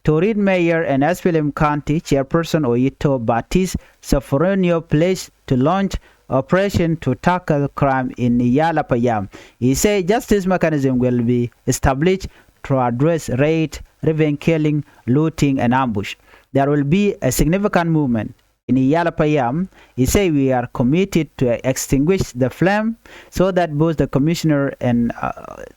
Torit Mayor and S P L M County Chairperson Oyito Baptist Sofronio pledged to launch operation to tackle crime in Iyala Payam. He said justice mechanism will be established to address raid, revenge killing, looting, and ambush. There will be a significant movement in Iyala Payam. He said we are committed to extinguish the flame so that both the commissioner and, uh,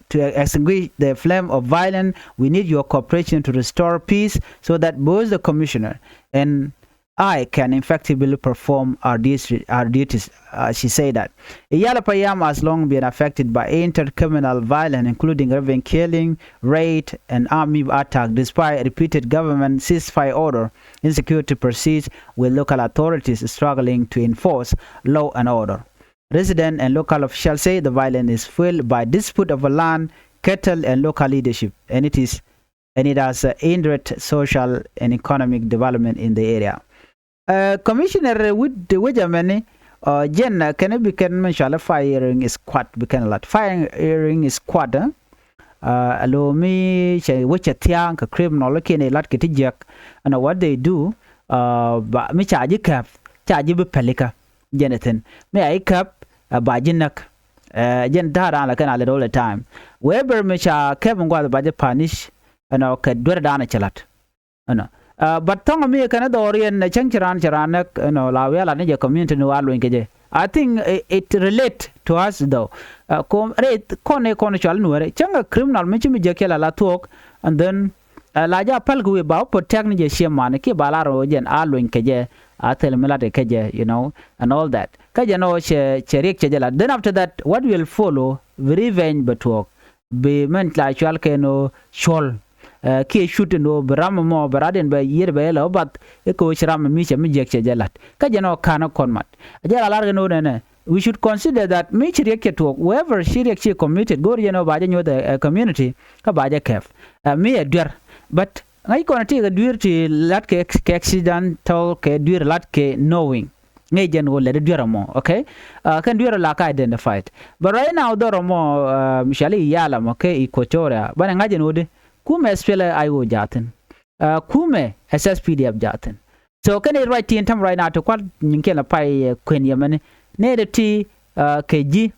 to extinguish the flame of violence. We need your cooperation to restore peace so that both the commissioner and I can effectively perform our duties, our duties, uh, she said that. Iyala Payam has long been affected by inter-communal violence, including revenge killing, raid, and armed attack. Despite repeated government ceasefire order, insecurity persists, with local authorities struggling to enforce law and order. Residents and local officials say the violence is fueled by dispute over land, cattle, and local leadership, and it is and it has uh, hindered social and economic development in the area. Uh, Commissioner Wut Wejamɛni, uh, jɛn uh, kɛn bi kɛn min cɔal firing squad bi kɛn lat firing squad. Uh, uh, alo mi cɛ wecɛ thiaŋ kɛ criminal kiɛn ilat kɛ ti jiɛk. And what they do, uh, ba mi ca ji̱ kɛp ca ji̱ bi pɛlikä. Jɛn ithin mi a i̱ kɛp, uh, ba ji̱ näk. Uh, jɛn ta̱a̱ da̱a̱n la kɛn a lät all the time. Wee ber mi ca kɛp in guath ba ji̱ punish. Ɛnɔ kɛ duer da̱a̱n cɛ lat. Ɛnɔ, uh, but thɔŋ mi kɛn dhɔriɛn cäŋ ci raan ci raan näk. Ɛnɔ la wialat ni jɛ community ni wa luny kɛ jɛ. I think it, it relate to us though. Uh, kom rɛ kɔn ɛ kɔn cual nuɛrɛ cäŋ a criminal mi ci mi jɛ kiɛ la la thuɔk. And then uh, la ja päl kɛ wi̱i̱ ba wä protect ni jɛ ciɛ man kiɛ ba la rɔ jɛn a luny kɛ jɛ. A thil mi lat kɛ jɛ, you know, and all that. Kä jɛ nɔ cɛ cɛ riɛk cɛ jɛ lat. Then after that what will follow bi revenge bɛ tuɔɔk. Bi mɛn la cual kɛ nɔ cuɔl. Uh, kiɛ cut in wä bi ram mɔ bi rat in bɛ yier bɛ yɛlɛ wä bath. Ikɛ wä ci ram mi cɛ mi jiɛk cɛ jɛ lat kä jɛ nɔ ka̱n kɔn mat. A jɛ la lar kɛ nɔ nɛnɛ, we should consider that mi ci riɛk cɛ tuɔɔk whoever ci riɛk ci committed go̱r jɛ nɔ ba jɛ nyuɔth a community kä ba jɛ kɛp. Uh, mi ɛ duer but ŋäc kɔn ti kɛ duer ti lat kɛ accidental kɛ duer lat kɛ knowing. Ŋäc jɛn wä lɛt duer mɔ, okay? Uh, kɛn duer la ka identified. But right now dhɔr mɔ, uh, mi cɔal i̱ yala mɔ kɛ Equatoria banɛ ŋa̱c jɛn wä di. Kumɛ S P L A I O jathin. Uh, kumɛ S S P D F jathin. So kɛn i̱ ruac ti in tɛm right now ti kual nyin kiɛn la pay, uh, kuɛn yɛ mɛni. Nɛ de ti, uh, kɛ ji̱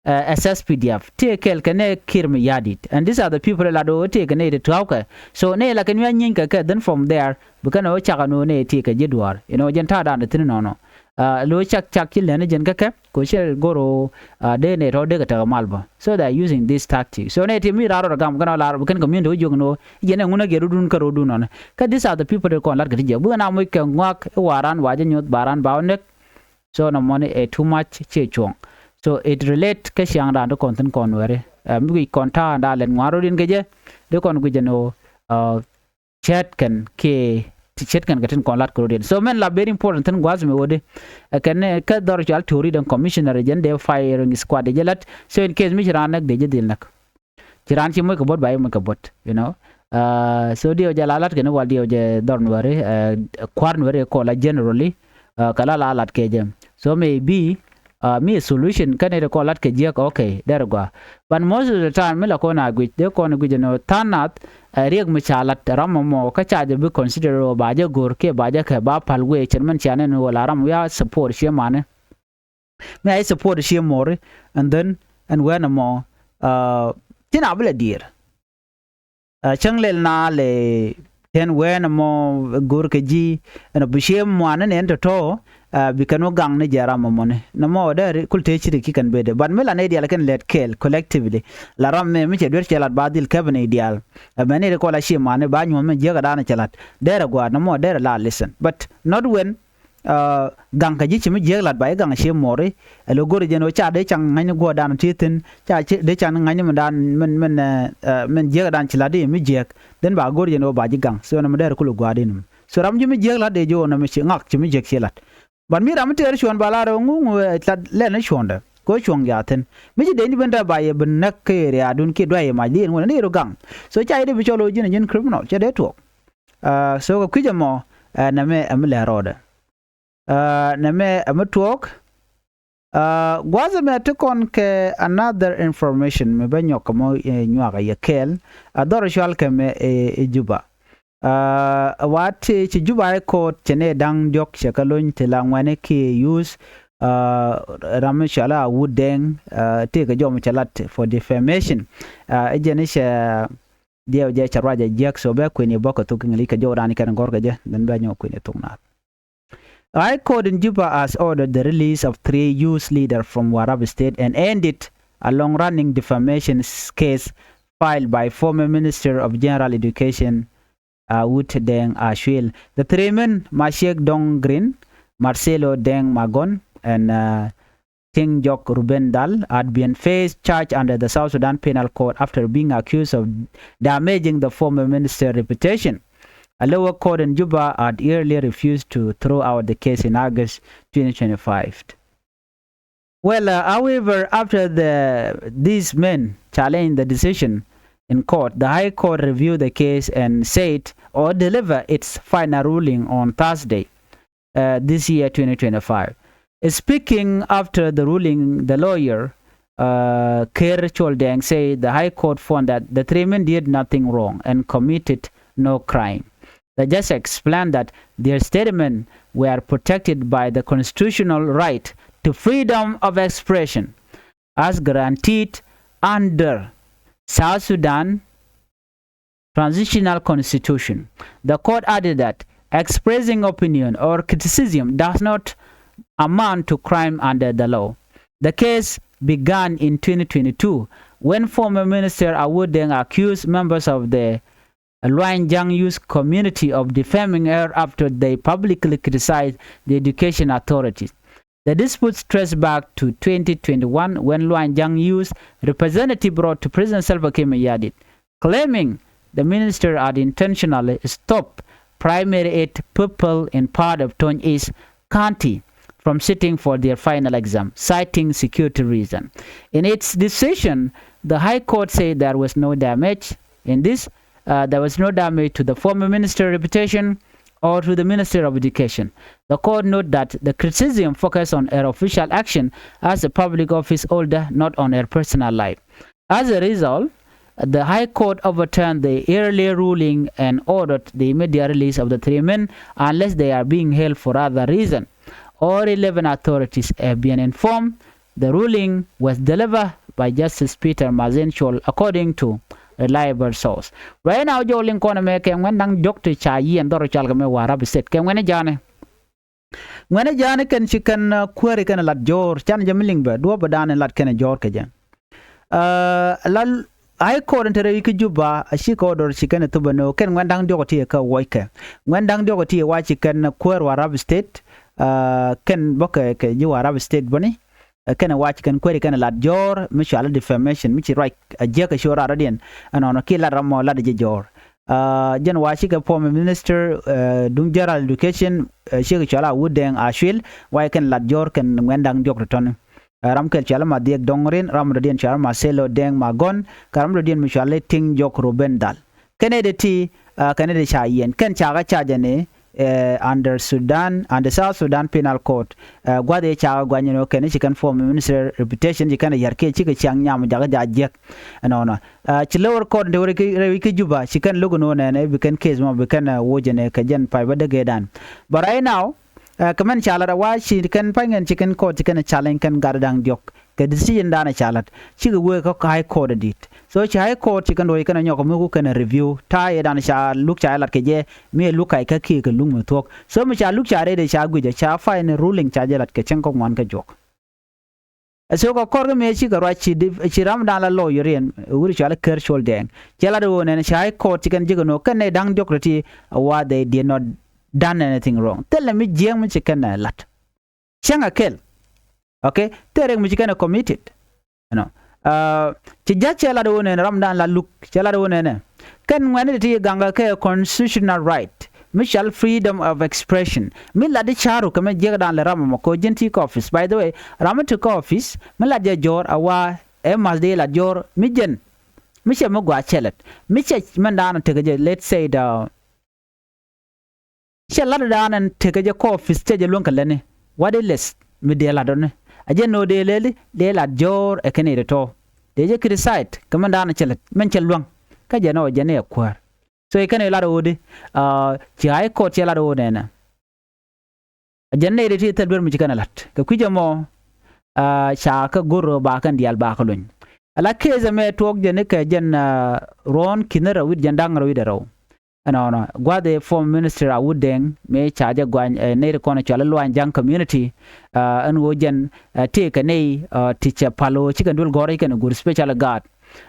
uh, S S P D F ti kɛl kɛ nɛ Kiir Mayardit. And these are the people la do ti kɛ nɛ ti tuaw kɛ. So nɛ la kɛ nyuɛ nyiny kɛ kɛ then from there bi kɛn o cak ano nɛ ti kɛ ji̱ duar. You know, jɛn ta̱a̱ dan thin nɔnɔ. Uh, lo cak cak ci lɛn jɛn kɛ kɛ ko cɛ goro, uh, de nɛ tɔ de kɛ tɛ mal ba. So they are using this tactic. So nɛ ti mi raro gam kɛn lar bi kɛn community o jok no jɛn ŋun a gɛ rudun kɛ rudun nɔnɔ. Kɛ these are the people that kɔn lat kɛ ti jɛ. Bu na mo kɛ ŋuak waran wa jɛ nyuth baran ba nek. So nɔmɔni ɛ too much ciɛ cuɔ̱ŋ. So it relate kä ciaŋdan ti kɔn thin kɔn wɛri. Ɛ mi guic kɔn ta̱a̱ da lɛt ŋuan rot in kɛ jɛ di kɔn guic ɛn ɣöö, uh, cɛt kɛn kiɛ ti cɛt kɛn kɛ tin kɔn lat kɛ rot in. So mɛn la very important thin gua̱th mi wä di. Ɛ kɛn kä dhɔr cual to̱ri den commissioner jɛn dee firing squad jɛ lat. So in case mi ci raan näk dee jɛ dhil näk. Ci raan ci moc kɛ buɔ̱t ba i̱ moc kɛ buɔ̱t, you know. Uh, so diɛw jɛ la lat kɛn wal diɛw jɛ dhɔr nuɛri, uh, kua̱r nuɛri kɔ la generally, uh, kɛ la la lat kɛ jɛ. So maybe, uh, mi solution kɛn ri kɔ lat kɛ jiɛk, okay, derɛ gua. But most of the time mi la kɔn a guic dee kɔn guic nɔ tha̱a̱ŋ nath, uh, riɛk mi ca lat ram mɔ mɔ kä ca jɛ bi consider ɔ ba jɛ go̱r kiɛ ba jɛ kɛ ba pal guic cɛn mɛn cia nɛn wala ram wiaa support ciɛ manɛ. Mi a i̱ support ciɛ mɔri, and then ɛn wɛn ɛmɔ, uh, tin a bi lɛ diɛɛr. Uh, cäŋ lɛl na lɛ tɛn wɛn ɛmɔ go̱r kɛ ji̱ ɛn ɔ bi ciɛ muan ɛn ɛn tɔ̱tɔ̱, uh, bi kɛn wä gaŋ ni jɛ ram ɛmɔni. Nɔmɔ dee kul tëë ci ri ki kɛn bedɛ. But mi la nɛy diaal kɛn lɛt kɛɛl collectively. La ram mɛ mi cɛ duer cɛ lat ba dhil kɛp nɛy diaal. Ɛ mɛn ni ri kɔl a ciɛ muan ni ba nyuɔ̱th mi jiäk a daanɛ cɛ lat. Derɛ gua̱a̱r nɔmɔ derɛ la listen. But not when Uh, gaŋ kä ji̱ ci mi jiäk lat ba i̱ gaŋ cie mɔri. Ɛ lo go̱r jɛn ɣöö ca dee caŋ ŋa̱cni guɔ̱ɔ̱rdan ti thi̱n ca dee caŋ ŋa̱cni mindan min min, uh, min jiäkdan ci lat i̱ mi jiäk. Then ba go̱r jɛn ɣöö ba ji̱ gaŋ so nɔmɔ dee rɛ kul gua̱a̱r in. So ram ji̱ mi jiäk lat dee ji̱ ɣöö nɔmɔ ci ŋak ci mi jiäk ci lat. But mi ram mi tëër cuɔ̱ɔ̱n ba lar ɣöö ŋuŋ ɛ lat lɛl ni cuɔ̱ɔ̱ndɛ kɛ ɣöö cuɔ̱ŋ jaathin. Mi ci dee ni ben dee ba yɛ bi näk kɛ area dun kiɛ dua̱c yɛ mac dee in wun ni rɔ gaŋ. So ca yɛ dee bi cɔl ɣöö ji̱n ji̱n criminal cɛ dee tuɔɔk. Uh, so kɛ kui̱c ɛmɔ, uh, nɛmɛ ɛmi lɛ rɔɔdɛ. Uh, nɛmɛ ɛmi tuɔɔk. Uh, gua̱th ɛmɛ ti kɔn kɛ another information mi bä nyɔk kɛ mɔ, uh, nyuak a yɛ kɛɛl. A dhɔr cual kɛ mɛ, uh, i̱ Juba. Uh, wa ti ci Juba i̱ court cɛ nɛ da̱ŋ diɔ̱k cɛ kɛ lony ti la ŋuɛni kiɛ use, uh, ram mi cual a wut dɛŋ, uh, ti kɛ jɔm cɛ lat for defamation. Uh, i̱ jɛn i̱ cɛ Diɛw jɛ ca ruac a jiäk so bɛ kuini bä kɛ thuk English kɛ jɔw rani kɛn gɔr kɛ jɛ then bɛ nyɔk kuini thuk naath. High Court in Juba has ordered the release of three youth leader from Warrap State and ended a long-running defamation case filed by former Minister of General Education, uh, Wut Deng Achuil. The three men, Mashek Dong Green, Marcelo Deng Magon, and, uh, Ting Jok Ruben Dal had been faced charge under the South Sudan Penal Code after being accused of damaging the former minister's reputation. A lower court in Juba had earlier refused to throw out the case in August twenty twenty-five. Well, uh, however, after the, these men challenged the decision in court, the High Court reviewed the case and said or deliver its final ruling on Thursday, uh, this year, twenty twenty-five. Speaking after the ruling, the lawyer, uh, Ker Chol Deng, said the High Court found that the three men did nothing wrong and committed no crime. The judge explained that their statements were protected by the constitutional right to freedom of expression as guaranteed under South Sudan transitional constitution. The court added that expressing opinion or criticism does not amount to crime under the law. The case began in twenty twenty-two when former Minister Awud Deng accused members of the Luanjiang youth community of defaming her after they publicly criticized the education authorities. The dispute traces back to twenty twenty-one when Luanjiang youth representative wrote to President Salva Kiir Mayardit, claiming the minister had intentionally stopped primary eight pupils in part of Tony East County from sitting for their final exam, citing security reason. In its decision, the High Court said there was no damage in this, uh, there was no damage to the former minister reputation or to the Minister of Education. The court noted that the criticism focused on her official action as a public office holder, not on her personal life. As a result, the High Court overturned the earlier ruling and ordered the immediate release of the three men unless they are being held for other reason. All relevant authorities have been informed. The ruling was delivered by Justice Peter Mazen Chol, according to reliable source. Right now, jɔw liŋ kɔn ɛmɛ kɛ ŋuɛ̈n da̱ŋ diɔ̱k ti ca yiɛn dhɔr cal kɛ mɛ Warrap State kɛ ŋuɛ̈n ɛ ja̱a̱nɛ. Ŋuɛ̈n ɛ ja̱a̱nɛ kɛn ci kɛn, uh, kuääri kɛn lat jɔ̱ɔ̱r can jɛ mi liŋ bɛ duɔ̱ɔ̱p ɛ da̱a̱n ɛ lat kɛn ɛ jɔ̱ɔ̱r kɛ jɛ. Uh, la High Court in te rɛy kä Juba a ci kɛ order ci kɛn ɛ thop ɛn ɣöö kɛn ŋuɛ̈n da̱ŋ diɔ̱k ti ɛ kä wuɔckɛ. Ŋuɛ̈n da̱ŋ diɔ̱k ti ɛ wa ci kɛn kuäär Warrap State, uh, kɛn bä kɛ, kɛ ji̱ Warrap State bäni. Uh, kɛn ɛ wa ci kɛn kuääri kɛn ɛ lat jɔ̱ɔ̱r mi cɔal i̱ defamation mi ci ruac a jiäk ɛ ci ɣöö rat rɔ̱diɛn. Ɛnɔnɔ kiɛ lat ram mɔ lat ɛ ji̱ jɔ̱ɔ̱r. Uh, jɛn wa cikɛ former minister, uh, duŋ general education, uh, cikɛ cɔal Awud Deng Acuil, wa ci kɛn lat jɔ̱ɔ̱r kɛn ŋuɛ̈n da̱ŋ diɔ̱k ti tɔ̱ni. Uh, ram kɛl cɔal Madhiek Dɔŋ Rin, ram dɔ̱diɛn cɔal Marcelo Deng Magɔn, kɛ ram dɔ̱diɛn mi cɔal i̱ Tiŋ Jɔk Ruben Dhal. Kɛn ɛ dee ti, uh, kɛn ɛ dee ca yiɛn, kɛn ca kɛ ca jɛ ni, uh, under Sudan, under South Sudan Penal Code. Uh, gua̱th ëë ca kɛ guany ni ɣöö kɛn ci kɛn former minister reputation ci kɛn ɛ yär kiɛ cikɛ ciaŋ nyam jakä ja̱ jiäk. Ɛnɔnɔ. Uh, ci lower court in te rɛy kä, rɛy kä Juba ci kɛn lo̱k ni ɣöö nɛnɛ bi kɛn case mɔ bi kɛn, uh, woc ɛn ɛ kɛ jɛn pay bä däk ëëdan. But right now, uh, kɛ mɛn ca lat a wa ci kɛn pa̱ny kɛn ci kɛn court ci kɛn challenge kɛn gat da̱ŋ diɔ̱k kɛ decision dan ca lat. Cikɛ wee kä High Court ɛ di̱t. So ci High Court ci kɛn ruɔ̱c kɛn ɛ nyɔk mi ku kɛn ɛ review. Ta̱a̱ ëëdan ca luk ca lat kɛ jɛ mi ɛ luk kac kä kiɛ kɛ luk mi thuɔ̱k. So mi ca luk ca rɛy dee ca guic ɛ ca final ruling ca jɛ lat kɛ cäŋ kä ŋuan kä juɔk. Ɛ so kɛ kɔr kä mëë cikɛ ruac ci di, ci ramdan la lawyer in, wut cɔal i̱ Ker Col Dɛŋ. Cɛ lat ɣöö nɛn ci High Court ci kɛn ji̱ kɛ no̱o̱ŋ kɛn nɛy da̱ŋ diɔ̱k rɔ ti, wa they did not done anything wrong. Thilɛ mi jiääk mi ci kɛn ɛ lat. Cäŋ ɛ kɛl. Okay? Thilɛ rɛk mi ci kɛn ɛ committed. Ɛnɔ. Uh, ci ja̱c cɛ lat ɣöö nɛn ramdan la luk, cɛ lat ɣöö nɛnɛ. Kɛn ŋuɛ̈ni ti ti gaŋ kɛ kɛ constitutional right mi cɔal freedom of expression. Mi lat di ca̱ru kɛ mɛ jiäkdan lɛ ram ɛmɔ kɛ ɣöö ji̱n ti kä office. By the way, ram mi ti kä office mi lat jɛ jɔ̱ɔ̱r a wa ɛ ma̱th di lat jɔ̱ɔ̱r mi jɛn. Mi cɛ mi gɔaa cɛ lɛt. Mi cɛ mɛn da̱a̱n tekɛ jɛ, let's say, the cɛ lat dan ɛn tekɛ jɛ kä office cɛ jɛ luäŋ kɛ lätni. What is less mi dee lat ɔni? A jɛ no̱o̱ dee lɛli dee lat jɔ̱ɔ̱r ɛ kɛn ɛ tɔ̱. Dee jɛ criticize kɛ mɛn dan cɛ lät mɛn cɛ luäŋ. Kä jɛ nɔ jɛ ni ɛ kuäär. So ɛ kɛn ɛ lat ɣöö di, uh, ci High Court cɛ lat ɣöö nɛnɛ. A jɛn nɛy ti ti thil duer mi ci kɛn ɛ la̱t kɛ kui̱c ɛmɔ, ah, ca kɛ go̱r ba kɛn diaal ba kɛ luny. Ala case ɛmɛ tuɔɔk jɛn ikɛ jɛn, ah, ruɔ̱ɔ̱n ki̱n rɛw wi̱cdɛ jiɛn da̱ŋ rɛw wi̱cdɛ rɛw. Ɛnɔnɔ gua̱th ɛ former minister Awut Deng mëë ca jɛ guany, eh, nɛy ti kɔn cɔal i̱ Luany Ja̱ŋ community, ah, ɛn ɣöö jɛn, eh, tëëkɛ nɛy, ah, ti cɛ pal ɣöö cikɛn duel gɔ̱r ikɛn i̱ go̱r special guard.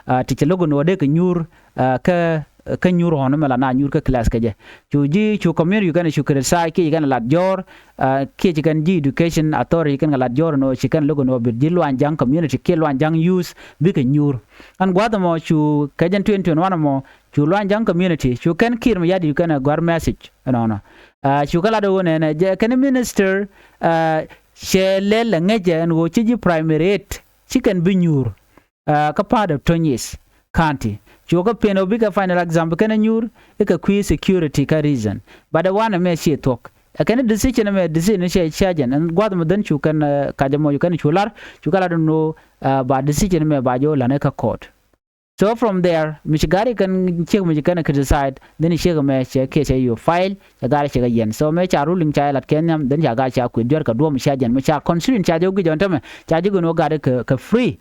Ah, ti cɛ lo̱k in ɣöö dee kɛ nyuur, ah, kä, kä nyuur ɣɔ̱n mɛ la na nyuur kä class kɛ jɛ. Cu ji̱ cu community kɛn cu criticize kiɛ ci kɛn lat jɔ̱ɔ̱r, ah, kiɛ ci kɛn ji̱ education authority kɛn kɛ lat jɔ̱ɔ̱r ɛn ɣöö ci kɛn lo̱k in ɣöö bi ji̱ Luany Ja̱ŋ community kiɛ Luany Ja̱ŋ youth bikɛ nyuur. Ɛn gua̱th ɛmɔ cu kɛ jɛn twenty twenty-one ɛmɔ cu Luany Ja̱ŋ community cu kɛn Kiir Mayardit kɛn ɛ gɔ̱a̱r message ɛnɔnɔ. Ah, cu kɛ lat ɣöö nɛnɛ jɛ kɛn minister, ah, cɛ lɛl ɛ ŋäcɛ ɛn ɣöö ci ji̱ primary eight ci kɛn bi nyuur kä part of Tonj East County. Cuɔ kɛ pen ɔ bikɛ final exam bi kɛn ɛ nyuur ikɛ kui̱ security kä reason. But ɛ wanɛ mɛ ci thuɔ̱k ɛ kɛn decision mɛ, decision cɛ cɛ jɛn ɛn gua̱th mɛ dhän cu kɛn kacɛ mɔ cu kɛn cu lar cu kɛ lar dun ɣöö ba decision mɛ ba jɛ ɣöö la̱n ikɛ court. So from there mi ci gari kɛn ciek mi ci kɛn kɛ decide, then ciek mɛ cɛ kiɛ cɛ yo file cɛ gari cɛ kɛ yɛn. So mɛ ca ruling ca lat kɛ nhiam, then ca gari ca kui̱ duer kɛ duɔm ca jɛn mɛ ca constitution ca jɛ wä gi̱c ɔn tämɛ ca jɛ gɛ ni wä gari kɛ free.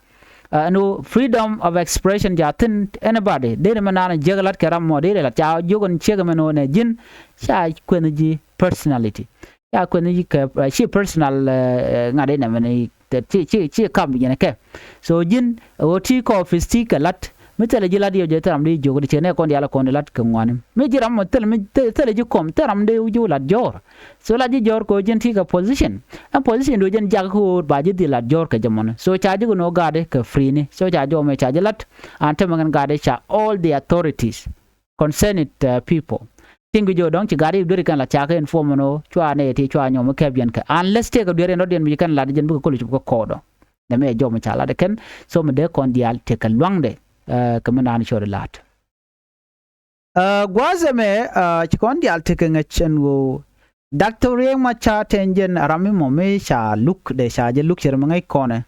Ɛn wä freedom of expression ca thin anybody deri mɛ naan jiäk lat kɛ ram mɔ deri lat ca jiök ɛn ciek mɛ ni wä nɛ ji̱n ca kueth ji̱ personality. Ca kueth ji̱ kɛ ci personal ŋa̱t inɛ mɛ ni ci ci ci kam yɛn kɛ. So ji̱n ɣöö ti kɔ office ti kɛ la̱t mi thilɛ ji̱ la̱t yɛ jɛ thil ram di jiök di cɛ nɛ kɔn diaal kɔn di la̱t kɛ ŋuani mi ji̱ ram mɔ thil mi thilɛ ji̱ kɔm thil ram di ji̱ la̱t jɔ̱ɔ̱r. So la̱t ji̱ jɔ̱ɔ̱r kɛ ɣöö ji̱n ti kɛ position ɛn position di ɣöö ji̱n jak kɛ ɣöö ba ji̱ dhil la̱t jɔ̱ɔ̱r kɛ jɛ mɔni. So ca ji̱ kɛ no̱o̱ gaatdi kɛ free ni. So ca ji̱ ɣöö mɛ ca ji̱ la̱t an tämɛ kɛn gaatdi ca all the authorities concerned people. Tin ki jiök dɔ̱ŋ ci gat i̱ dueri kɛn la cakɛ in form ɛn ɣöö cua nɛy ti cua nyɔm i̱ kɛp yɛn kɛ unless tëëkɛ dueri ɛn rɔ̱diɛn mi ci kɛn lat jɛn bikɛ kol cop kɛ kɔɔdɔ. Nɛ mi ɛ jɔm ca lat ɛ kɛn. So mi dee kɔn diaal tëëkɛ luaŋdɛ kɛ mi naan cɔɔd lat. Gua̱a̱th ɛmɛ ci kɔn diaal tëëkɛ ŋäc ɛn ɣöö Doctor Riek Machar tɛn jɛn ram mi mɔ mi ca luk dee ca jɛ luk cɛ rɛ mi ŋäc kɔnɛ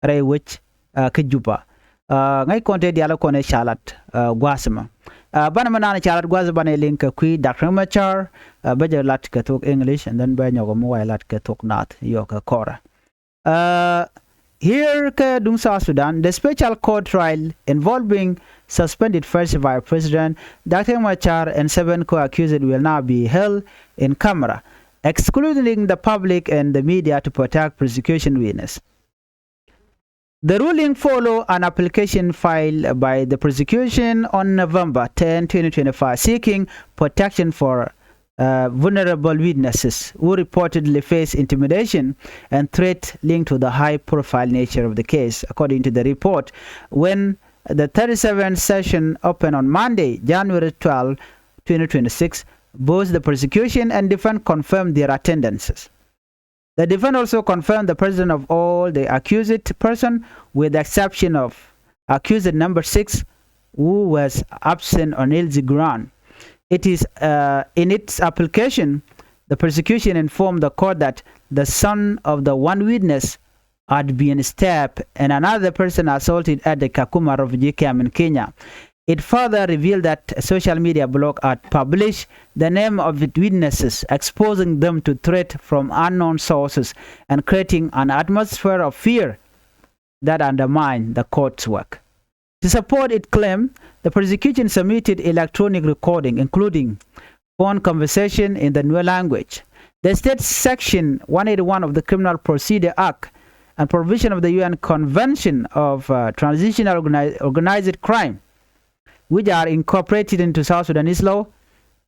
rɛy wec kä Juba. Ŋäc kɔn tëë diaal kɔn ëë ca lat gua̱a̱th ɛmɛ. Banɛ mɛ naan ca lat gua̱a̱th banɛ liŋ kɛ kui̱ Doctor Machar. Bä jɛ lat kɛ thok English and then bä nyɔk mi wa̱i̱ lat kɛ thok naath yɔk kɛ kɔrɛ. Here kɛ duŋ South Sudan, the special court trial involving suspended First Vice President Doctor Machar and seven co-accused will now be held in camera, excluding the public and the media to protect prosecution witness. The ruling follow an application filed by the prosecution on November ten, twenty twenty-five, seeking protection for uh, vulnerable witnesses who reportedly face intimidation and threat linked to the high-profile nature of the case. According to the report, when the thirty-seventh session opened on Monday, January twelfth, twenty twenty-six, both the prosecution and defense confirmed their attendances. The defense also confirmed the presence of all the accused person, with the exception of accused number six, who was absent on illness ground. It is, uh, in its application, the prosecution informed the court that the son of the one witness had been stabbed and another person assaulted at the Kakuma refugee camp in Kenya. It further revealed that a social media blog had published the name of the witnesses, exposing them to threat from unknown sources and creating an atmosphere of fear that undermined the court's work. To support its claim, the prosecution submitted electronic recording, including phone conversation in the Nuer language. The state section one eighty-one of the Criminal Procedure Act and provision of the U N Convention of, uh, Transitional Organi-, Organized Crime, which are incorporated into South Sudanese law,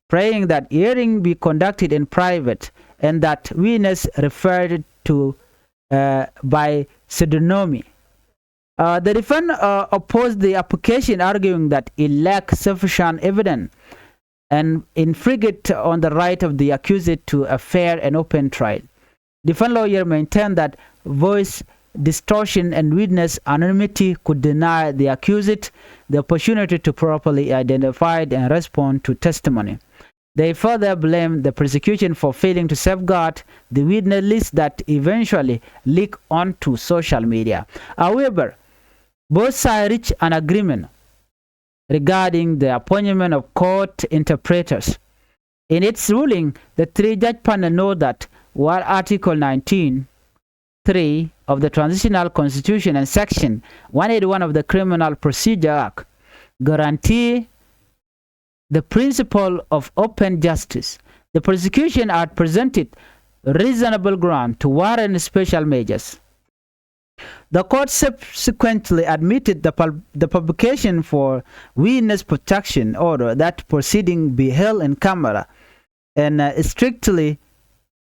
praying that hearing be conducted in private and that witness referred to, uh, by pseudonymy. Uh, the defense, uh, opposed the application, arguing that it lacked sufficient evidence and infringed on the right of the accused to a fair and open trial. Defense lawyer maintained that voice distortion and witness anonymity could deny the accused the opportunity to properly identify and respond to testimony. They further blamed the prosecution for failing to safeguard the witness list that eventually leaked onto social media. However, both sides reached an agreement regarding the appointment of court interpreters. In its ruling, the three-judge panel noted that while Article nineteen three of the Transitional Constitution and Section one eighty-one of the Criminal Procedure Act guarantee the principle of open justice, the prosecution had presented reasonable ground to warrant special measures. The court subsequently admitted the pub-, the publication for witness protection order that proceeding be held in camera and, uh, strictly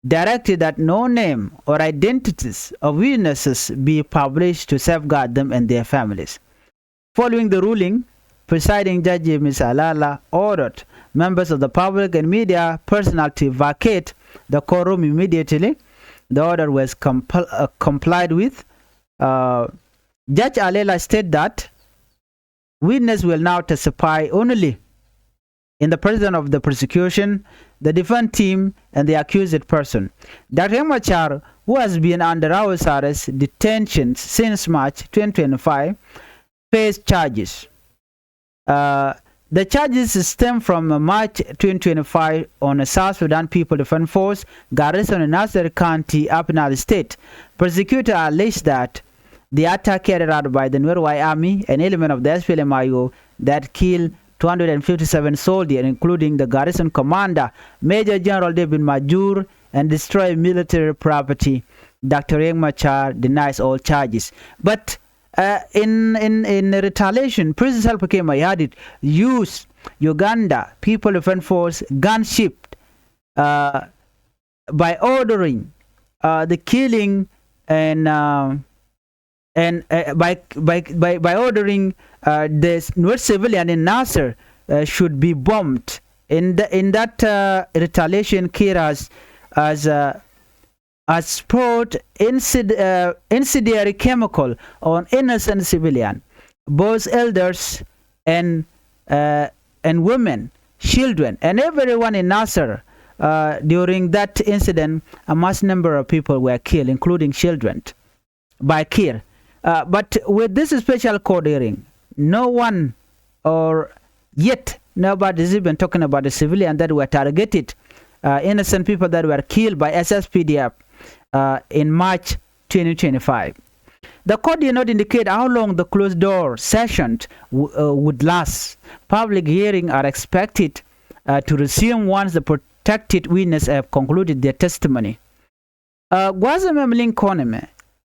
directed that no name or identities of witnesses be published to safeguard them and their families. Following the ruling, presiding judge Miss Alala ordered members of the public and media personnel to vacate the courtroom immediately The order was compl- uh, complied with. Uh, Judge Alela stated that witness will now testify only in the presence of the prosecution, the defense team, and the accused person. Doctor Riek Machar, who has been under house arrest detention since March twenty twenty-five, faced charges. Uh, the charges stem from a March twenty twenty-five on a South Sudan People Defense Force garrison in Nasir County, Upper Nile State. Prosecutor alleged that the attack carried out by the Nuer White Army, an element of the S P L M I O, that killed two hundred fifty-seven soldiers, including the garrison commander, Major General David Majur, and destroyed military property. Doctor Riek Machar denies all charges. But uh, in, in, in retaliation, President Salva Kiir Mayardit used Uganda People Defense Force gunship, uh, by ordering, uh, the killing and, uh, and, uh, by, by, by, by ordering, uh, the Nuer civilian in Nasir, uh, should be bombed. In the, in that, uh, retaliation, Kiir has, has, uh, has poured incid- uh, incendiary chemical on innocent civilian, both elders and, uh, and women, children, and everyone in Nasir. Uh, during that incident, a mass number of people were killed, including children, by Kiir. Uh, but with this special court hearing, no one or yet nobody is even talking about the civilian that were targeted, uh, innocent people that were killed by S S P D F, uh, in March twenty twenty-five. The court did not indicate how long the closed door session w- uh, would last. Public hearing are expected, uh, to resume once the protected witness have concluded their testimony. Uh, gua̱a̱th ɛmɛ mi liŋ kɔn ɛmɛ,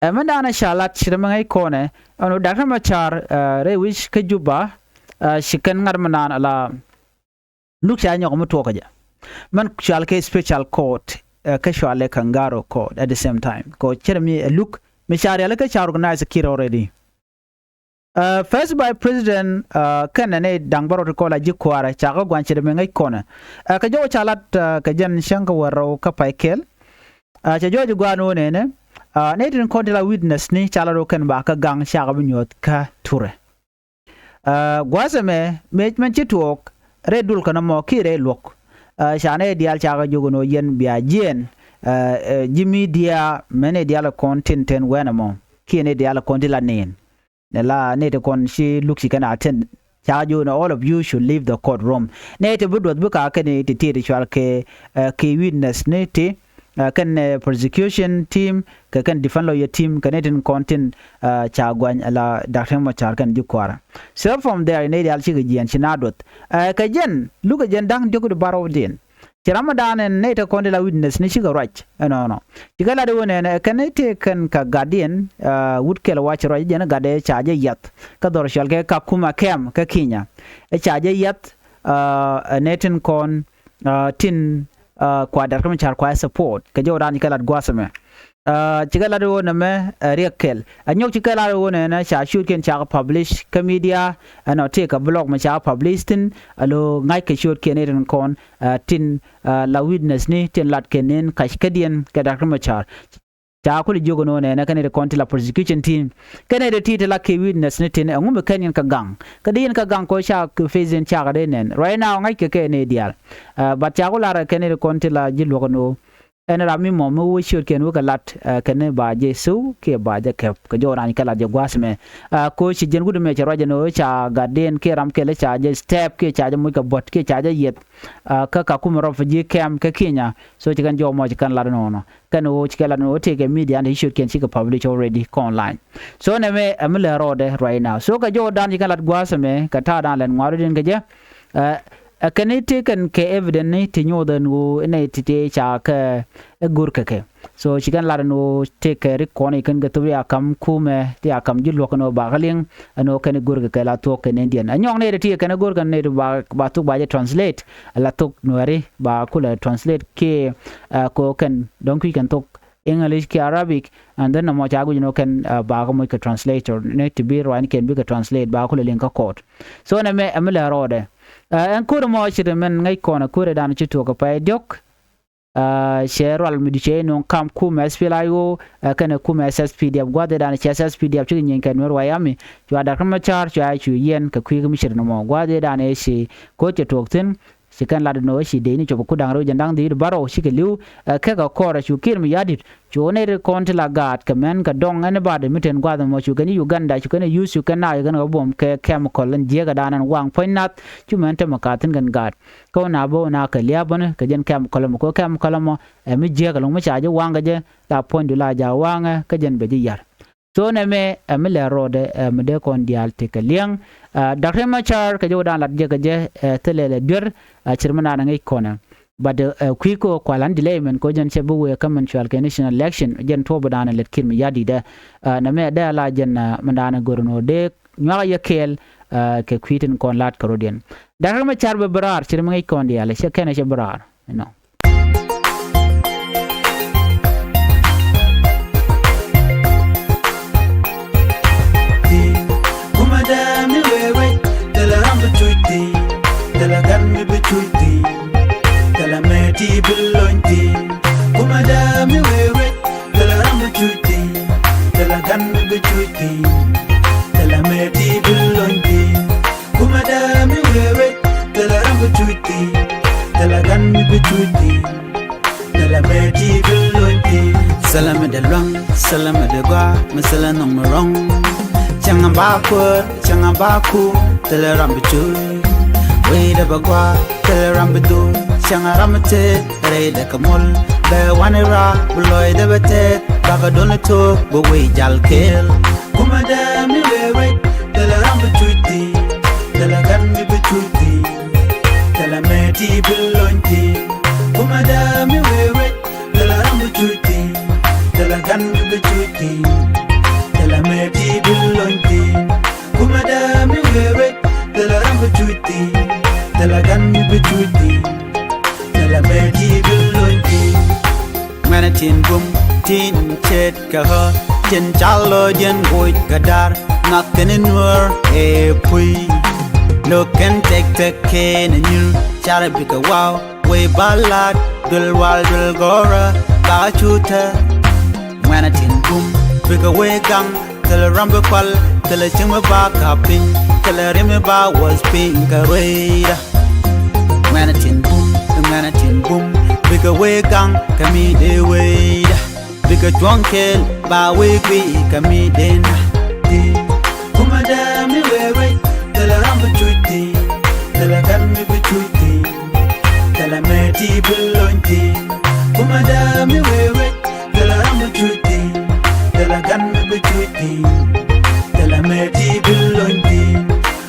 ɛ mɛ da̱a̱n ɛ ca lat ci rɛ mɛ ŋäc kɔn ɛ ɛn ɣöö Doctor Machar, uh, rɛy wi̱c kä Juba, uh, ci kɛn ŋa̱t mi naan ala luk ca nyɔk mi tuɔɔk kä jɛ. Mɛn cual kɛ special court, uh, kä cual ɛ kangaroo court at the same time. Kɛ ɣöö cɛ rɛ mi ɛ luk mi ca rial kä ca organize Kiir already. Uh, First Vice President, uh, kɛnɛ ni da̱ŋ bärɔt kɔl a ji̱ kua̱rɛ ca kä gua̱n ce̱t mi ŋäc kɔnɛ. Uh, kɛ jɔw ca lat, uh, kɛ jɛn cäŋ kä wär rɛw kä pay kɛl. Uh, cɛ jɔw ji̱ gua̱n wä nɛnɛ. Uh, ni tin kɔn ti la witness ni ca lat wä kɛn ba kä gaŋ ca kä bi nyuɔth kä turɛ. Uh, gua̱a̱th ɛmɛ mëë mɛn ci tuɔɔk rɛy dul kɛn ɛmɔ kiɛ rɛy luɔ̱k. Uh, ca nɛ diaal ca kä jiök ɛn ɣöö yɛn bia jiɛɛn. Uh, uh, ji̱ media mɛn ɛ diaal kɔn tin tin wɛn ɛmɔ kiɛ ni diaal kɔn ti la nin. Nɛ la nɛ ti kɔn ci luk ci kɛn a tɛn. Ca jiök ni all of you should leave the court room. Nɛ ti bi duɔth bi ka kɛn ti ti ti cual kɛ, uh, kɛ witness ni ti, uh, kɛn, uh, prosecution team kɛ kɛn defense lawyer team kɛ nɛ tin kɔn tin, uh, ca guany la Doctor Machar kɛn ji̱ kua̱rä. So from there nɛ diaal cikɛ jiɛn ci na duɔth. Uh, kɛ jɛn lukɛ jɛn da̱ŋ diɔk di bar wä din. Ci Ramadan ɛn nɛy te kɔn ti la witness ni cikɛ ruac ɛnɔnɔ. Cikɛ lat iwä nɛnɛ kɛn ni tëë kɛn kɛ gatdiɛn, uh, wut kɛl wac ruac jɛn gatdɛ ca jɛ yath kä dhɔr cɔal kɛ Kakuma kɛm kä Kenya. Ɛ ca jɛ yath, uh, ɛ nɛy tin kɔn, uh, tin, uh, kua Doctor Machar kua support kɛ jɔw dan cikɛ lat gua̱a̱th ɛmɛ. Uh, cikɛ lat iwä nɛmɛ, uh, riɛk kɛl. Ɛ nyɔk cikɛ lat iwä nɛnɛ ca ciötkiɛn ca kɛ publish kä media ɛnɔ tëë kɛ blog mɛ ca kɛ publish thin. Alo ŋa̱c kɛ ciötkiɛn irin kɔn, uh, tin, uh, la witness ni tin lat kɛ nin kac kädiɛn kɛ Doctor Machar. Ca kulɛ jiök ɛn ɣöö nɛnɛ kɛn irin kɔn ti la prosecution team kɛn irin ti ti la kɛ witness ni tin ɛŋu mi kɛn yɛn kɛ gaŋ. Kä di yɛn kɛ gaŋ kɔ ca kɛ face in ca kɛ dee nɛn right now ŋa̱c kɛ kɛ ni diaal. Uh, but ca ku lar kɛn irin kɔn ti la ji̱ luɔk ɛn ɣöö ɛn ram mi mɔ mi wä ciötkiɛn wä kɛ lat, uh, kɛn ba jɛ thiw kiɛ ba jɛ kɛp kɛ jɔw rany kɛ lat jɛ gua̱a̱th mɛ. Uh, ko ci jɛn wut mɛ cɛ ruac ɛn ɣöö ca gatdiɛn kiɛ ram kɛl ca jɛ step kiɛ ca jɛ moc kɛ buɔ̱t kiɛ ca jɛ yieth. Uh, kä Kakuma refugee camp kä Kenya. So ci kɛn jɔw mɔ ci kɛn lat ɛnɔnɔ kɛn ɣöö ci kɛ lat ɛn ɣöö tëëkɛ media ni ci ciötkiɛn cikɛ publish already kä online. So nɛmɛ ɛ mi lɛ rɔɔdɛ right now. So kɛ jɔw dan ci kɛn lat gua̱a̱th mɛ kɛ ta̱a̱ dan lɛn ŋua̱r wä din kɛ jɛ. Uh, ɛ kɛn i̱ tëë kɛn kɛ evidence ni ti nyoth ɛn ɣöö inɛ ti tëë ca kɛ ɛ go̱r kɛ kɛ. So ci kɛn lar ɛn ɣöö tëë kɛ rik kɔn i̱ kɛn kɛ thop ti a ka̱m kumɛ ti a ka̱m ji̱ luɔ̱k ɛn ɣöö ba kɛ liŋ ɛn ɣöö kɛn i̱ go̱r kɛ kɛ la thuɔ̱k kɛn Indian. Ɛ nyɔk nɛy ti ti kɛn i̱ go̱r kɛn nɛy ti ba, ba thuk ba jɛ translate. La thuk Nuɛri ba kulɛ translate kiɛ, uh, ko kɛn dɔ̱ŋ kui̱ kɛn thuk English kiɛ Arabic, and then nɔmɔ ca guic nɔ kɛn, uh, ba kɛ moc kɛ translator ni ti bi ruacni kɛn bikɛ translate ba kulɛ liŋ kä court. So nɛmɛ ɛ mi lɛ rɔɔdɛ. Uh, ɛn ko̱r mɔ ci ri mɛn ŋäc kɔn ɛ ko̱r ɛ dan ci tuɔk ɛ pay diɔ̱k. Cɛ rual mi di cɛ inɔŋ kam kumɛ S P L A I O kɛnɛ kumɛ S S P D F. Gua̱a̱th ëëdan cɛ S S P D F cikɛ nyieny kɛ Nuɛr White Army. Cua Doctor Machar cua cu yiɛn kɛ kui̱ kɛ mi ce̱t nɔmɔ. Gua̱a̱th ëëdan ëë ci ko̱ cɛ tuɔɔk thi̱n, ci kɛn lat inɔ ci dee ni cop ku da̱ŋ rɛw jɛn da̱ŋ dhi̱i̱t bärɔw cikɛ li̱w. Kɛ kɛ kɔrɛ cu Kiir mi ya̱di̱t cu nɛy ri kɔn ti la gaat kɛ mɛn kɛ dɔŋ ɛn i̱ baat mi ten gua̱a̱th ɛmɔ cu kɛn i̱ Uganda cu kɛn i̱ yuth cu kɛn naak cu kɛn kɛ buɔ̱m kɛ chemical ɛn jiääk ɛ da̱a̱n ɛn waŋ puɔ̱ny nath. Cu mɛn te mɛ ka̱thi̱n kɛn gaat kä wä na bä wä na kɛ lia̱a̱ bäni kɛ jɛn chemical ɛmɔ kɛ chemical ɛmɔ ɛ mi jiääk ɛlɔ̱ŋ mi ca ji̱ waŋ kɛ jɛ la puɔ̱nydu la jaak waŋɛ kä jɛn bɛ ji̱ ya̱r. Tho nɛmɛ ɛ mi lɛ rɔɔdɛ ɛ mi dee kɔn diaal tekɛ liɛŋ. Doctor Machar kɛ jɛ wä daan lat jɛ kɛ jɛ ɛ thilɛ lɛ duer. Cir mi naan ɛ ŋi̱c kɔnɛ. But ɛ kui̱ kɛ wä kual an delay mɛn kɛ wä jɛn cɛ bi wee kä mɛn cual kɛ national election jɛn tuɔɔk bi daan ɛ lɛt Kiir mi ya̱di̱t ɛ. Nɛmɛ dee ala jɛn mi daan ɛ gör nɔ dee nyuak yɛ kɛɛl. Kɛ kui̱ tin kɔn laat kɛ rɔ̱diɛn. Doctor Machar bɛ bi raar cir mi ŋi̱c kɔn diaal cɛ kɛnɛ cɛ bi raar. You know. Kumɛ dee mi wee wec thilɛ ram bi cuc thi̱n, thilɛ gan mi bi cuc thi̱n, thilɛ mɛ ti bi lony thi̱n. Kumɛ dee mi wee wec thilɛ ram bi cuc thi̱n, thilɛ gan mi bi cuc thi̱n, thilɛ mɛ ti bi lony thi̱n. Kumɛ dee mi wee wec thilɛ ram bi cuc thi̱n, thilɛ gan mi bi cuc thi̱n, thilɛ mɛ ti bi lony thi̱n. Thilɛ mi dee luaŋ, thilɛ mi dee gɔaa, mi thilɛ nhɔk mi rɔ̱ŋ. Cäŋ a ba kuäär, cäŋ a ba kum, thilɛ ram bi cuc. Wecdɛ bɛ gɔaa, thilɛ ram bi dhuk, cäŋ a ram mi tëët, rɛydɛ kɛ muɔ̱l. Bɛ wani raar, bi lɔcdɛ bɛ tëët, bakɛ duɔ̱n ito̱o̱k, bi wec jal kɛɛl. Kumɛ dee mi wee wec thilɛ ram bi cuc thi̱n, thilɛ gan mi bi cuc thi̱n, thilɛ mɛ ti bi lony thi̱n. Kumɛ dee mi wee wec thilɛ ram bi cuc thi̱n, thilɛ gan mi bi cuc thi̱n, thilɛ mɛ ti bi lony thi̱n. Kumɛ dee mi wee wec thilɛ ram bi cuc thi̱n, thilɛ gan mi bi cuc thi̱n, thilɛ mɛ ti bi lony thi̱n. Ŋuɛ̈nɛ tin bum tin ce̱tkɛ ɣä, tin cal lɔcdiɛn woc kɛ da̱r, nath kɛn i̱ nuäär ëë puc. Lo̱k kɛn tɛk tɛk kɛn i̱ nyir, carɛ bikɛ waw, wec ba la̱t, duel wal duel gɔ̱rä, ba cu tɛth. Ŋuɛ̈nɛ tin bum bikɛ wec gaŋ, thilɛ ram bi kual, thilɛ cieŋ mi ba ka̱p piny, thilɛ ri̱m mi ba wuɔth piny kɛ rueydä. Ŋuɛ̈nɛ tin bum, ŋuɛ̈nɛ tin bum, bikɛ wec gaŋ kɛ mi dee wecdä. Bikɛ cuɔ̱ŋ kɛɛl ba wec guiy kɛ mi dee nä. Kumɛ dee mi wee wec thilɛ ram bi cuc thi̱n, thilɛ gan mi bi cuc thi̱n, thilɛ mɛ ti bi lony thi̱n. Kumɛ dee mi wee wec thilɛ ram bi cuc thi̱n, thilɛ gan mi bi cuc thi̱n, thilɛ mɛ ti bi lony thi̱n.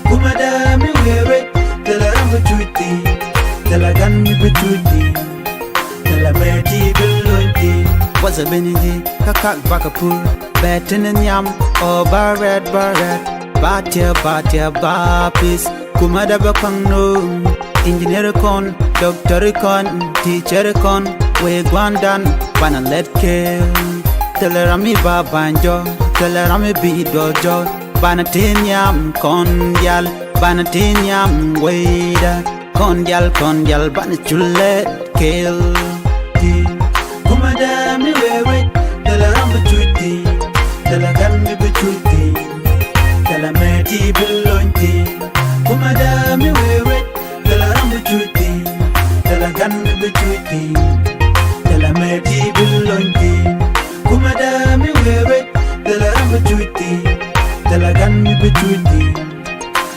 Kumɛ dee mi wee wec thilɛ ram bi cuc thi̱n, thilɛ gan mi bi cuc thi̱n, thilɛ mɛ ti bi lony thi̱n. Wathɛ ben ji̱ kä kak bakɛ pur, bɛ tin nhiam ɔ ba rɛt ba rɛt, ba tiɛ ba tiɛ ba pis. Kumɛ dee bɛ kuaŋ no̱o̱ŋ, inji̱niɛri kɔn, dɔktɔri kɔn, ti̱cɛri kɔn, wec gua̱ndan banɛ lɛt kɛɛl. Thilɛ ram mi ba ba̱ny jɔk, thilɛ ram mi bi duɔth jɔk, banɛ ti nhiam kɔn diaal, banɛ ti nhiam wecdä. Kɔn diaal, kɔn diaal banɛ cu lɛt kɛɛl. Kumɛ dee mi wee wec thilɛ ram bi cuc thi̱n, thilɛ gan mi bi cuc thi̱n, thilɛ mɛ ti bi lony thi̱n. Kumɛ dee mi wee wec thilɛ ram bi cuc thi̱n, thilɛ gan mi bi cuc thi̱n, thilɛ mɛ ti bi lony thi̱n. Kumɛ dee mi wee wec thilɛ ram bi cuc thi̱n, thilɛ gan mi bi cuc thi̱n,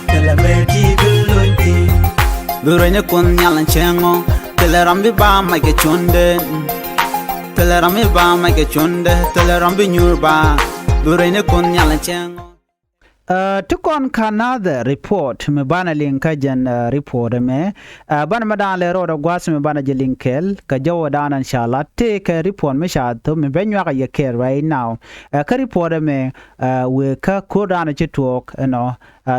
thilɛ mɛ ti bi lony thi̱n. Bi ruecni Kuoth Nhial ɛn cäŋ ɔ, thilɛ ram bi ba mac kɛ cuɔ̱ndɛ. Thilɛ ram bi ba mac kɛ cuɔ̱ndɛ, thilɛ ram bi nyuur ba. Bi ruecni Kuoth Nhial ɛn cäŋ ɔ. Ti kɔn ka nathɛ report mi banɛ liŋ kä jɛn report ɛmɛ. Banɛ mi da̱a̱n lɛ rɔɔdɛ gua̱a̱th mi banɛ jɛ liŋ kɛɛl kɛ jɔwɛ da̱a̱n ɛn ca lat tëëkɛ report mi ca thop mi bɛ nyuak a yɛ kɛɛl right now. Kä report ɛmɛ wëë kä ko̱r da̱a̱n ci tuɔɔk ɛnɔ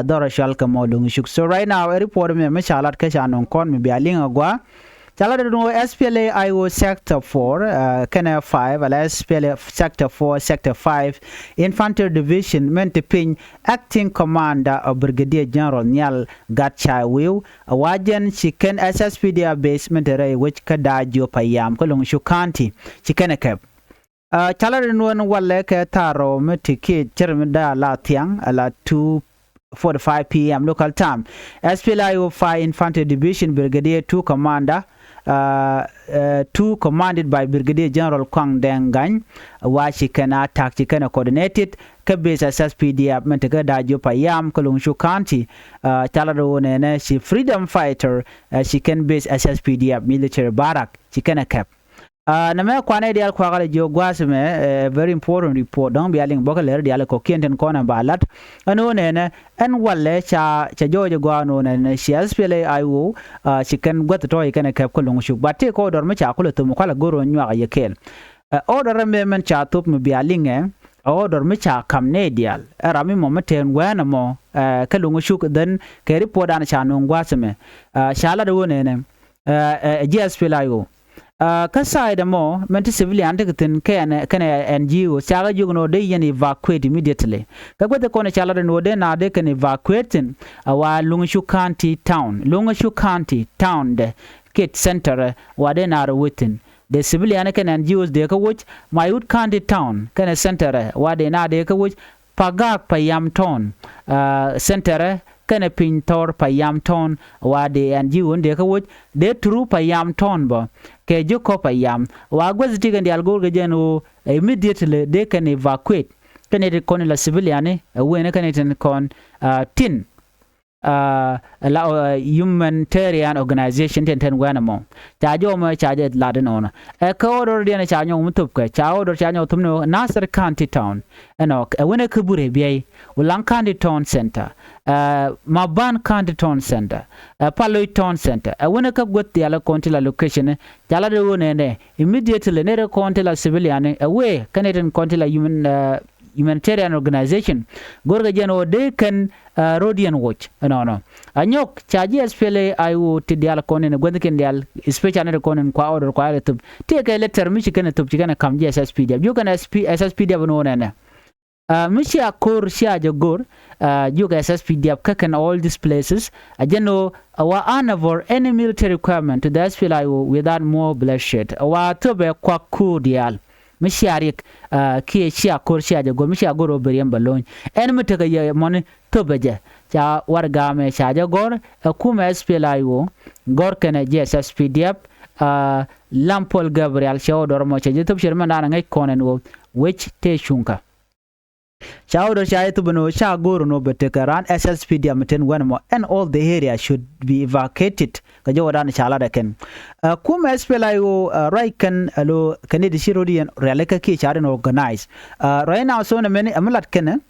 dhɔrɛ cual kɛ mɔ lo̱ŋ cuk. So right now ɛ report ɛmɛ mi ca lat kä ca nɔŋ kɔn mi bia liŋ a gua̱a̱. Ca lat ɛn ɣöö S P L A I O Sector four, uh, kɛnɛ five, ala S P L A Sector four, Sector five, Infantry Division, min te piny, Acting Commander of Brigadier General Nhial Gatchai Wiu, a wa jɛn ci kɛn S S P D F base min te rɛy wec kä Daajiö Payam kä Loŋcu County, ci kɛn ɛ kɛp. Uh, ca lat ɛn ɣöö walɛ kɛ thaar rɛw mi ti kiɛ cir mi da̱a̱ la thiaŋ, ala two forty-five P M local time. S P L A I O five Infantry Division Brigadier two Commander, uh, uh, two commanded by Brigadier General Kuaŋ Dɛŋ Gany, wa ci kɛn attack, ci kɛn coordinated kä base S S P D F min te kä Daajiö Payam kä Loŋcu County. Uh, ca lat ɣöö nɛnɛ ci freedom fighter, uh, ci kɛn base S S P D F military barrack, ci kɛn ɛ kɛp. Uh, nɛmɛ kuanɛ diaal kuakä lɛ jiök gua̱a̱th ɛmɛ, uh, very important report, dɔ̱ŋ bia liŋ bä kä lɛr diaal kɔ̱kiɛn tin kɔn ɛ ba lat. Ɛn ɣöö nɛnɛ ɛn walɛ ca, ca jɔɔc ɛ gɔaa ɛn ɣöö nɛnɛ ci S P L A I O, uh, ci kɛn gua̱th tɔ̱ ci kɛn ɛ kɛp kä Loŋcu, but tëëkɛ order mi ca kulɛ thöm kualɛ go̱r ɣöö nyuak ɛ yɛ kɛɛl. Uh, order ɛmɛ min ca thöp mi bia liŋɛ, uh, order mi ca ka̱m nɛy diaal, ɛ ram mi mɔ mi tɛn wɛɛn ɛmɔ, uh, kä Loŋcu, then kɛ report dan ca nööŋ gua̱a̱th ɛmɛ, uh, ca lat ɣöö nɛnɛ, uh, uh, ji̱ S P L A I O. Uh, kä side ɛmɔ min ti civilian ti kɛ thi̱n kɛnɛ, kɛnɛ N G O, cakɛ jiök ɛn ɣöö dee yɛn evacuate immediately. Kä guäth kɔn ca lat ɛn ɣöö dee na dee kɛn evacuate thi̱n, a wa Loŋcu County town, Loŋcu County town dɛ kiɛ center ɛ wa dee na rɛ wec thi̱n. Dee civilian kɛnɛ N G Os dee kä wec, Maiwut County town kɛnɛ center ɛ wa dee na dee kä wec, Pagak Payam town, uh, center ɛ kɛnɛ Piny Thɔr Payam town, wa dee N G O dee kä wec, dee through Payam town bä kɛ ji̱ kɔ Payam. Wa guäth ti kɛn diaal go̱o̱r kɛ jɛn ɣöö immediately dee kɛn evacuate. Kɛn it kɔn la civilian ni, uh, wen kɛn it kɔn, uh, tin, uh, la, uh, humanitarian organization tin ten wɛn ɛmɔ. Ca jɔmɛ ca jɛ lat inɔnɔ. Ɛ kä order diɛn ca nyɔk mi thöpkɛ, ca order ca nyɔk thöp ni Nasir County town. Ɛnɔ, ɛ wen ɛ kä Burɛ biɛy, Ulaŋ County town center, uh, Maban County town center, uh, Paloc town center. Ɛ wen ɛ kä guäth diaal kɔn ti la location, ca lat ɣöö nɛnɛ immediately nɛy ti kɔn ti la civilian ɛ wee, kɛn it tin kɔn ti la human, uh, humanitarian organization. Go̱rkɛ jɛn ɣöö dee kɛn, uh, rɔ̱diɛn woc ɛnɔnɔ. Anyɔk ca ji̱ S P L A I O ti diaal kɔn in guäthnikiɛn diaal, especially nɛy ti kɔn in kua order kua ilɛ thöp, tëëkɛ letter mi ci kɛn ɛ thöp ci kɛn ɛ ka̱m ji̱ S S P D F. Jiök kɛn S P, S S P D F ɛn ɣöö nɛnɛ, uh, mi cia ko̱r cia jɛ go̱r, uh, jiök S S P D F kä kɛn all these places, a jɛn ɣöö a wa hand over any military equipment to the S P L A I O without more bloodshed. A wa thöpɛ kuak ko̱r diaal. Mi cia riɛk, uh, kiɛ cia ko̱r cia jɛ go̱r, mi cia go̱r ɣöö bɛ riɛm bɛ lo̱ny. Ɛn mi tekɛ yɛ mɔni thöpɛ jɛ. Ca warɛgak ɛmɛ ca jɛ gɔ̱r, ɛ kumɛ S P L A I O, gɔ̱r kɛnɛ ji̱ S S P D F, uh, Lam Paul Gabriel cɛ order mɔ cɛ jɛ thöp cɛ ri mɛn da̱a̱n ŋäc kɔn ɛn ɣöö wec tëë cuŋkä. Ca order ca jɛ thöp ɛn ɣöö ca go̱r ɛn ɣöö bɛ tekɛ raan S S P D F mi ten wɛn ɛmɔ, and all the area should be evacuated. Kɛ jɔwä dan ca lat ɛ kɛn. Uh, kumɛ S P L A I O, uh, ruac kɛn alo kɛn it ci rɔ̱diɛn rialikä kiɛ ca ri ɛn organize. Uh, right now, so nɛ mɛni ɛmɛ lat kɛnɛ,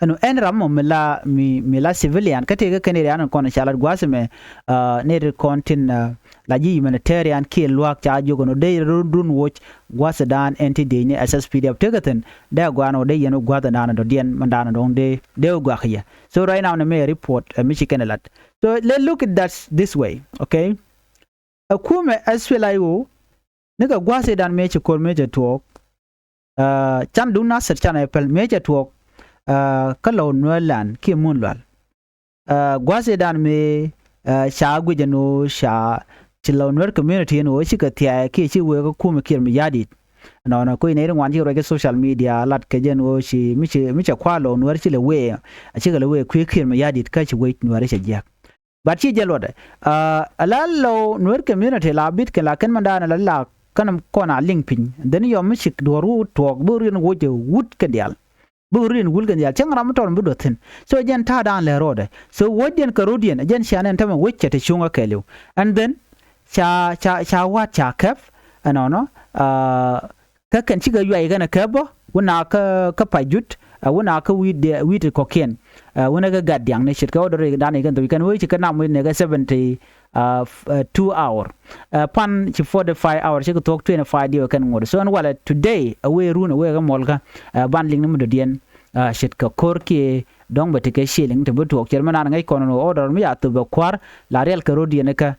ɛn ɣöö ɛn ram mɔ mi la, mi, mi la civilian, kä tëëkɛ kɛn it rian kɔn ca lat gua̱a̱th ɛmɛ, uh, nɛy ti kɔn tin, uh, la ji̱ humanitarian kiɛ luaak ca jiök ɛn ɣöö dee run, run woc gua̱a̱th dan ɛn ti dee ni S S P D F tekɛ thi̱n, dee gua̱a̱n ɣöö dee yɛn wä gua̱a̱th dan dɔ̱diɛn, mɛn dan dɔ̱ŋ dee, dee wä gua̱a̱k yɛ. So right now, nɛ mɛ report, uh, mi ci kɛn ɛ lat. So let's look at that this way, okay? Ɛ kumɛ S P L A I O, nikɛ gua̱a̱th dan mëë ci ko̱r mëë cɛ tuɔɔk, uh, can duŋ Nasir can ɛ päl mëë cɛ tuɔɔk, uh, kä Lɔw Nuɛɛr land kiɛ Mun Lual. Uh, gua̱a̱th dan mëë, uh, ca guic ɛn ɣöö ca ci Lɔw Nuɛɛr community ɛn ɣöö cikɛ thia̱a̱c kiɛ ci wëë kä kumɛ Kiir Mayardit. Nɔnɔ kui̱ nɛy ti ŋuan cikɛ ruac kä social media lat kɛ jɛn ɣöö ci mi ci, mi cɛ kua̱r Lɔw Nuɛɛr ci lɛ wëë, a cikɛ lɛ wëë kui̱ Kiir Mayardit kä ci wec Nuɛɛr cɛ jiäk. But ci jɛ luɔtdɛ, uh, ala Lɔw Nuɛɛr community la bit kɛn la kɛn mɛn daanɛ la la kɛn kɔn a liŋ piny. Then yɔm mi cik duɔ̱ɔ̱r wä tuɔɔk bi riɛn woc wut kɛn diaal. Bi riɛn wul kɛn diaal cäŋ ram mi tɔr mi bi duɔth thi̱n. So jɛn ta̱a̱ daan lɛ rɔɔdɛ. So woc diɛn kɛ ro̱d diɛn jɛn cia nɛn tämɛ wec cɛ te cuŋä kɛɛliw. And then ca, ca, ca wa̱a̱t ca kɛp ɛnɔnɔ, uh, kä kɛn cikɛ yuay kɛn ɛ kɛ bä wun a kä, kä pac jut, ɛ wun a kä wi̱i̱t, wi̱i̱t kɔ̱kiɛn, ɛ wun a kä gat diaŋ ni ce̱tkɛ order dan ikɛn thok kɛn wee ci kɛ nam wi̱i̱t ni kɛ seventy, uh, two hour. Ɛ pan ci forty five hour cikɛ thuɔ̱k twenty five diɛ kɛn ŋot. So ɛn walɛ today ɛ wee run ɛ wee kɛ mɔlkä, ɛ ban liŋ ni mi dɔ̱diɛn. Ce̱tkɛ ko̱r kiɛ dɔ̱ŋ bɛ tekɛ ceiling ti bi tuɔɔk. Cɛ mi naan ŋäc kɔn ni order mi ca thöp bɛ kua̱r la riɛl kɛ ro̱d yɛn kä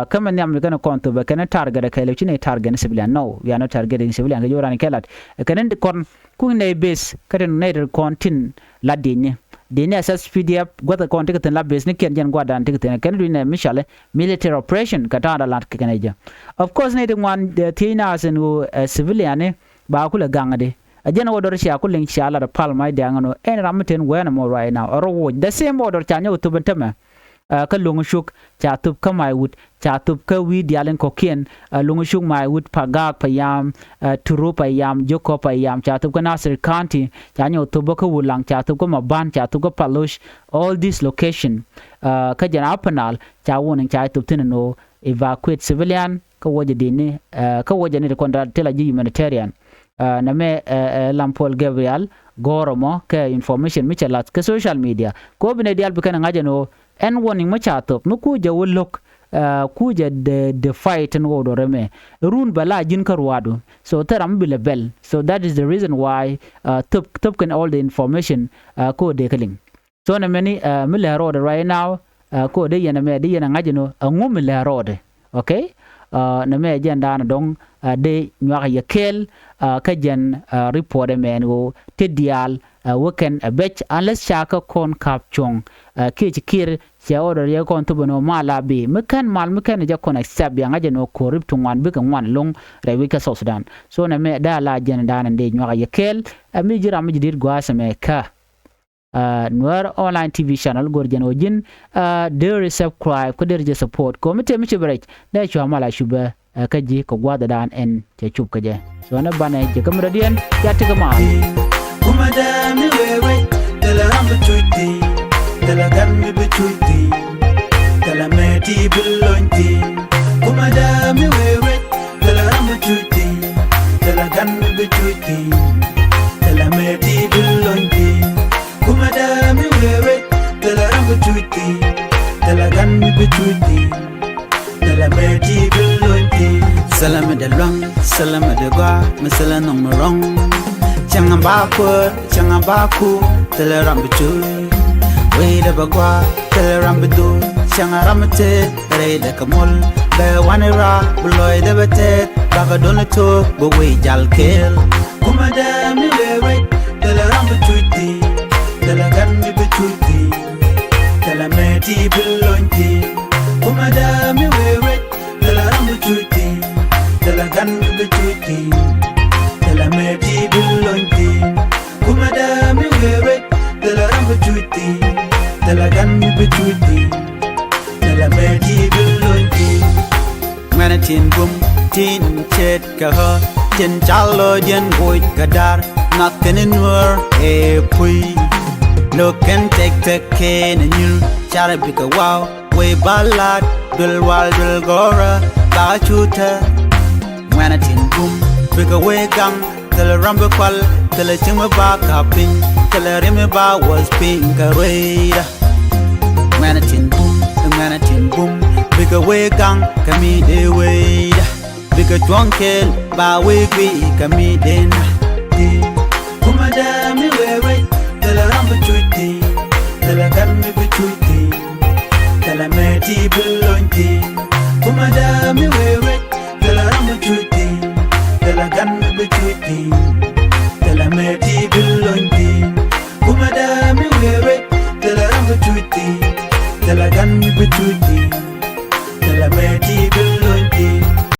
kä mɛ nhiam kɛn kɔn thöp bɛ kɛn target kɛɛl ci nɛy target ni civilian. No, we are not targeting civilian. Kɛ ji̱ wä raan kɛ lat kɛn kɔn kui̱ nɛy base kä tin nɛy tin kɔn tin la di̱ny ni di̱ny ni SSPDF gua̱th kɔn ti kɛ thi̱n la base ni kiɛn jɛn gua̱dan ti kɛ thi̱n kɛn dui̱n nɛ mi cɔal military operation kɛ ta̱a̱ da lat kɛ kɛn jɛ. Of course nɛy ti ŋuan thiec naath ɛn ɣöö civilian ni ba kulɛ gaŋ di. Ɛ jɛn ɣöö dɔr cia ku liŋ cia lat pal mac dɛŋ ɛn ɣöö ɛn ram mi ten wɛɛn ɛmɔ right now ɛ rɔ woc the same order ca nyɔk thop ɛn tämɛ. Kä Loŋ Cuk ca thop kä Maiwut ca thop kä wi̱i̱ diaal in kɔ̱kiɛn. Loŋ Cuk, Maiwut, Pagak, Payam, Turu, Payam, Jokop, Payam ca thop kä Nasir County ca nyɔk thop kä Wulaŋ ca thop kä Maban ca thop kä Paloc. All this location kä jɛn Upper Nile ca warning ca thop thi̱n ɛn ɣöö evacuate civilian kä wä jɛ di̱n ni kä wä jɛ ni ti kɔn ti la ji̱ humanitarian. Nɛmɛ ɛ Lam Paul Gabriel gɔ̱rä mɔ kɛ information mi cɛ lath kɛ social media. Kɛ ɣöö bi nɛy diaal bi kɛn ɛ ŋa̱c ɛn ɣöö ɛn warning mi ca thop mi ku jɛ wä lo̱k ku jɛ de fight ɛn ɣöö dɔrɛ mɛ run bɛ la ji̱n kä ruaadu. So thil ram mi bi lɛ bɛl. So that is the reason why thop thop kɛn all the information kä ɣöö dee kä liŋ. So nɛmɛ ni mi lɛ road right now kä ɣöö dee yɛn ɛmɛ dee yɛn ɛ ŋa̱c ɛn ɣöö ɛŋu mi lɛ road. Okay. Nɛmɛ jɛn daanɛ dɔ̱ŋ dee nyuak yɛ kɛɛl kä jɛn report ɛmɛ ɛn ɣöö ti diaal wä kɛn ɛ bɛc unless ca kä kɔn ka̱p cuɔ̱ŋ. Kiɛ ci kiɛr cɛ order yɛ kɔn thop ɛn ɣöö mal a bi mi kɛn mal mi kɛn jɛ kɔn accept bia ŋa̱c ɛn ɣöö ko̱r rip ti ŋuan bikɛ ŋuan lo̱ŋ rɛy wi̱c kä South Sudan. So nɛmɛ da̱a̱ la jɛn daanɛ dee nyuak yɛ kɛɛl. Ɛ mi ji̱ ram mi ji̱ di̱t gua̱a̱th ɛmɛ kä Nuer Online T V channel go̱r jɛn ɣöö ji̱n deri subscribe kä deri jɛ support kɛ ɣöö mi tëë mi ci bɛ rɛc dee cua mal a cupɛ kä ji̱ kɛ gua̱a̱th ɛ da̱a̱n ɛn cɛ cup kä jɛ. So ɛn ɛ banɛ jɛ kä mi dɔ̱diɛn ca ti kä mal. Kumɛ dee mi wee wec thilɛ ram bi cuc thi̱n thilɛ gan mi bi cuc thi̱n thilɛ mɛ ti bi lony thi̱n. Kumɛ dee mi wee wec thilɛ ram bi cuc thi̱n thilɛ gan mi bi cuc thi̱n thilɛ mɛ ti bi lony thi̱n. Kumɛ dee mi wee wec thilɛ ram bi cuc thi̱n thilɛ gan mi bi cuc thi̱n thilɛ mɛ ti bi lony thi̱n. Thilɛ mi dee luaŋ thilɛ mi dee gɔaa mi thilɛ nhɔk mi rɔ̱ŋ. Cäŋ a ba kuäär cäŋ a ba ku thilɛ ram bi cuc. Wecdɛ bɛ gɔaa thilɛ ram bi dhuk cäŋ a ram mi tëët rɛydɛ kɛ muɔ̱l. Bɛ wani raar bi lɔcdɛ bɛ tɛth bakɛ do̱l ni to̱o̱k bɛ wec jal kɛɛl. Kumɛ dee mi wee wec thilɛ ram bi cuc thi̱n thilɛ gan mi bi cuc thi̱n thilɛ mɛ ti bi lony thi̱n. Kumɛ dee mi wee wec thilɛ ram bi cuc thi̱n thilɛ gan mi bi cuc thi̱n thilɛ mɛ ti bi lony thi̱n. Kumɛ dee mi wee wec thilɛ ram bi cuc thi̱n thilɛ gan mi bi cuc thi̱n thilɛ mɛ ti bi lony thi̱n. Ŋuɛ̈nɛ tin bum tin ce̱tkɛ ɣä tin cal lɔcdiɛn boc kɛ da̱r. Nath kɛn in nuäär ëë puc lo̱k kɛn tɛk tɛk kɛn in nyul. Carɛ bikɛ waw wee ba la̱t duël wal duël gɔ̱rä ba cuthä. Ŋuɛ̈nɛ tin bum bikɛ wee gaŋ thilɛ ram bi kual thilɛ cieŋ mi ba ka̱p piny thilɛ riɛm mi ba wuɔth piny kɛ rueydä. Ŋuɛ̈nɛ tin bum ŋuɛ̈nɛ tin bum bikɛ wee gaŋ kɛ mi dee weydä. Bikɛ cuɔ̱ŋ kɛɛl ba wee guiy kɛ mi dee na. Kumɛ dee mi wee wec thilɛ ram bi cuc thi̱n thilɛ gan mi bi cuc thi̱n thilɛ mɛ ti bi lony thi̱n. Kumɛ dee mi wee wec thilɛ ram bi cuc thi̱n thilɛ gan mi bi cuc thi̱n thilɛ mɛ ti bi lony thi̱n. Kumɛ dee mi wee wec thilɛ ram bi cuc thi̱n thilɛ gan mi bi cuc thi̱n thilɛ mɛ ti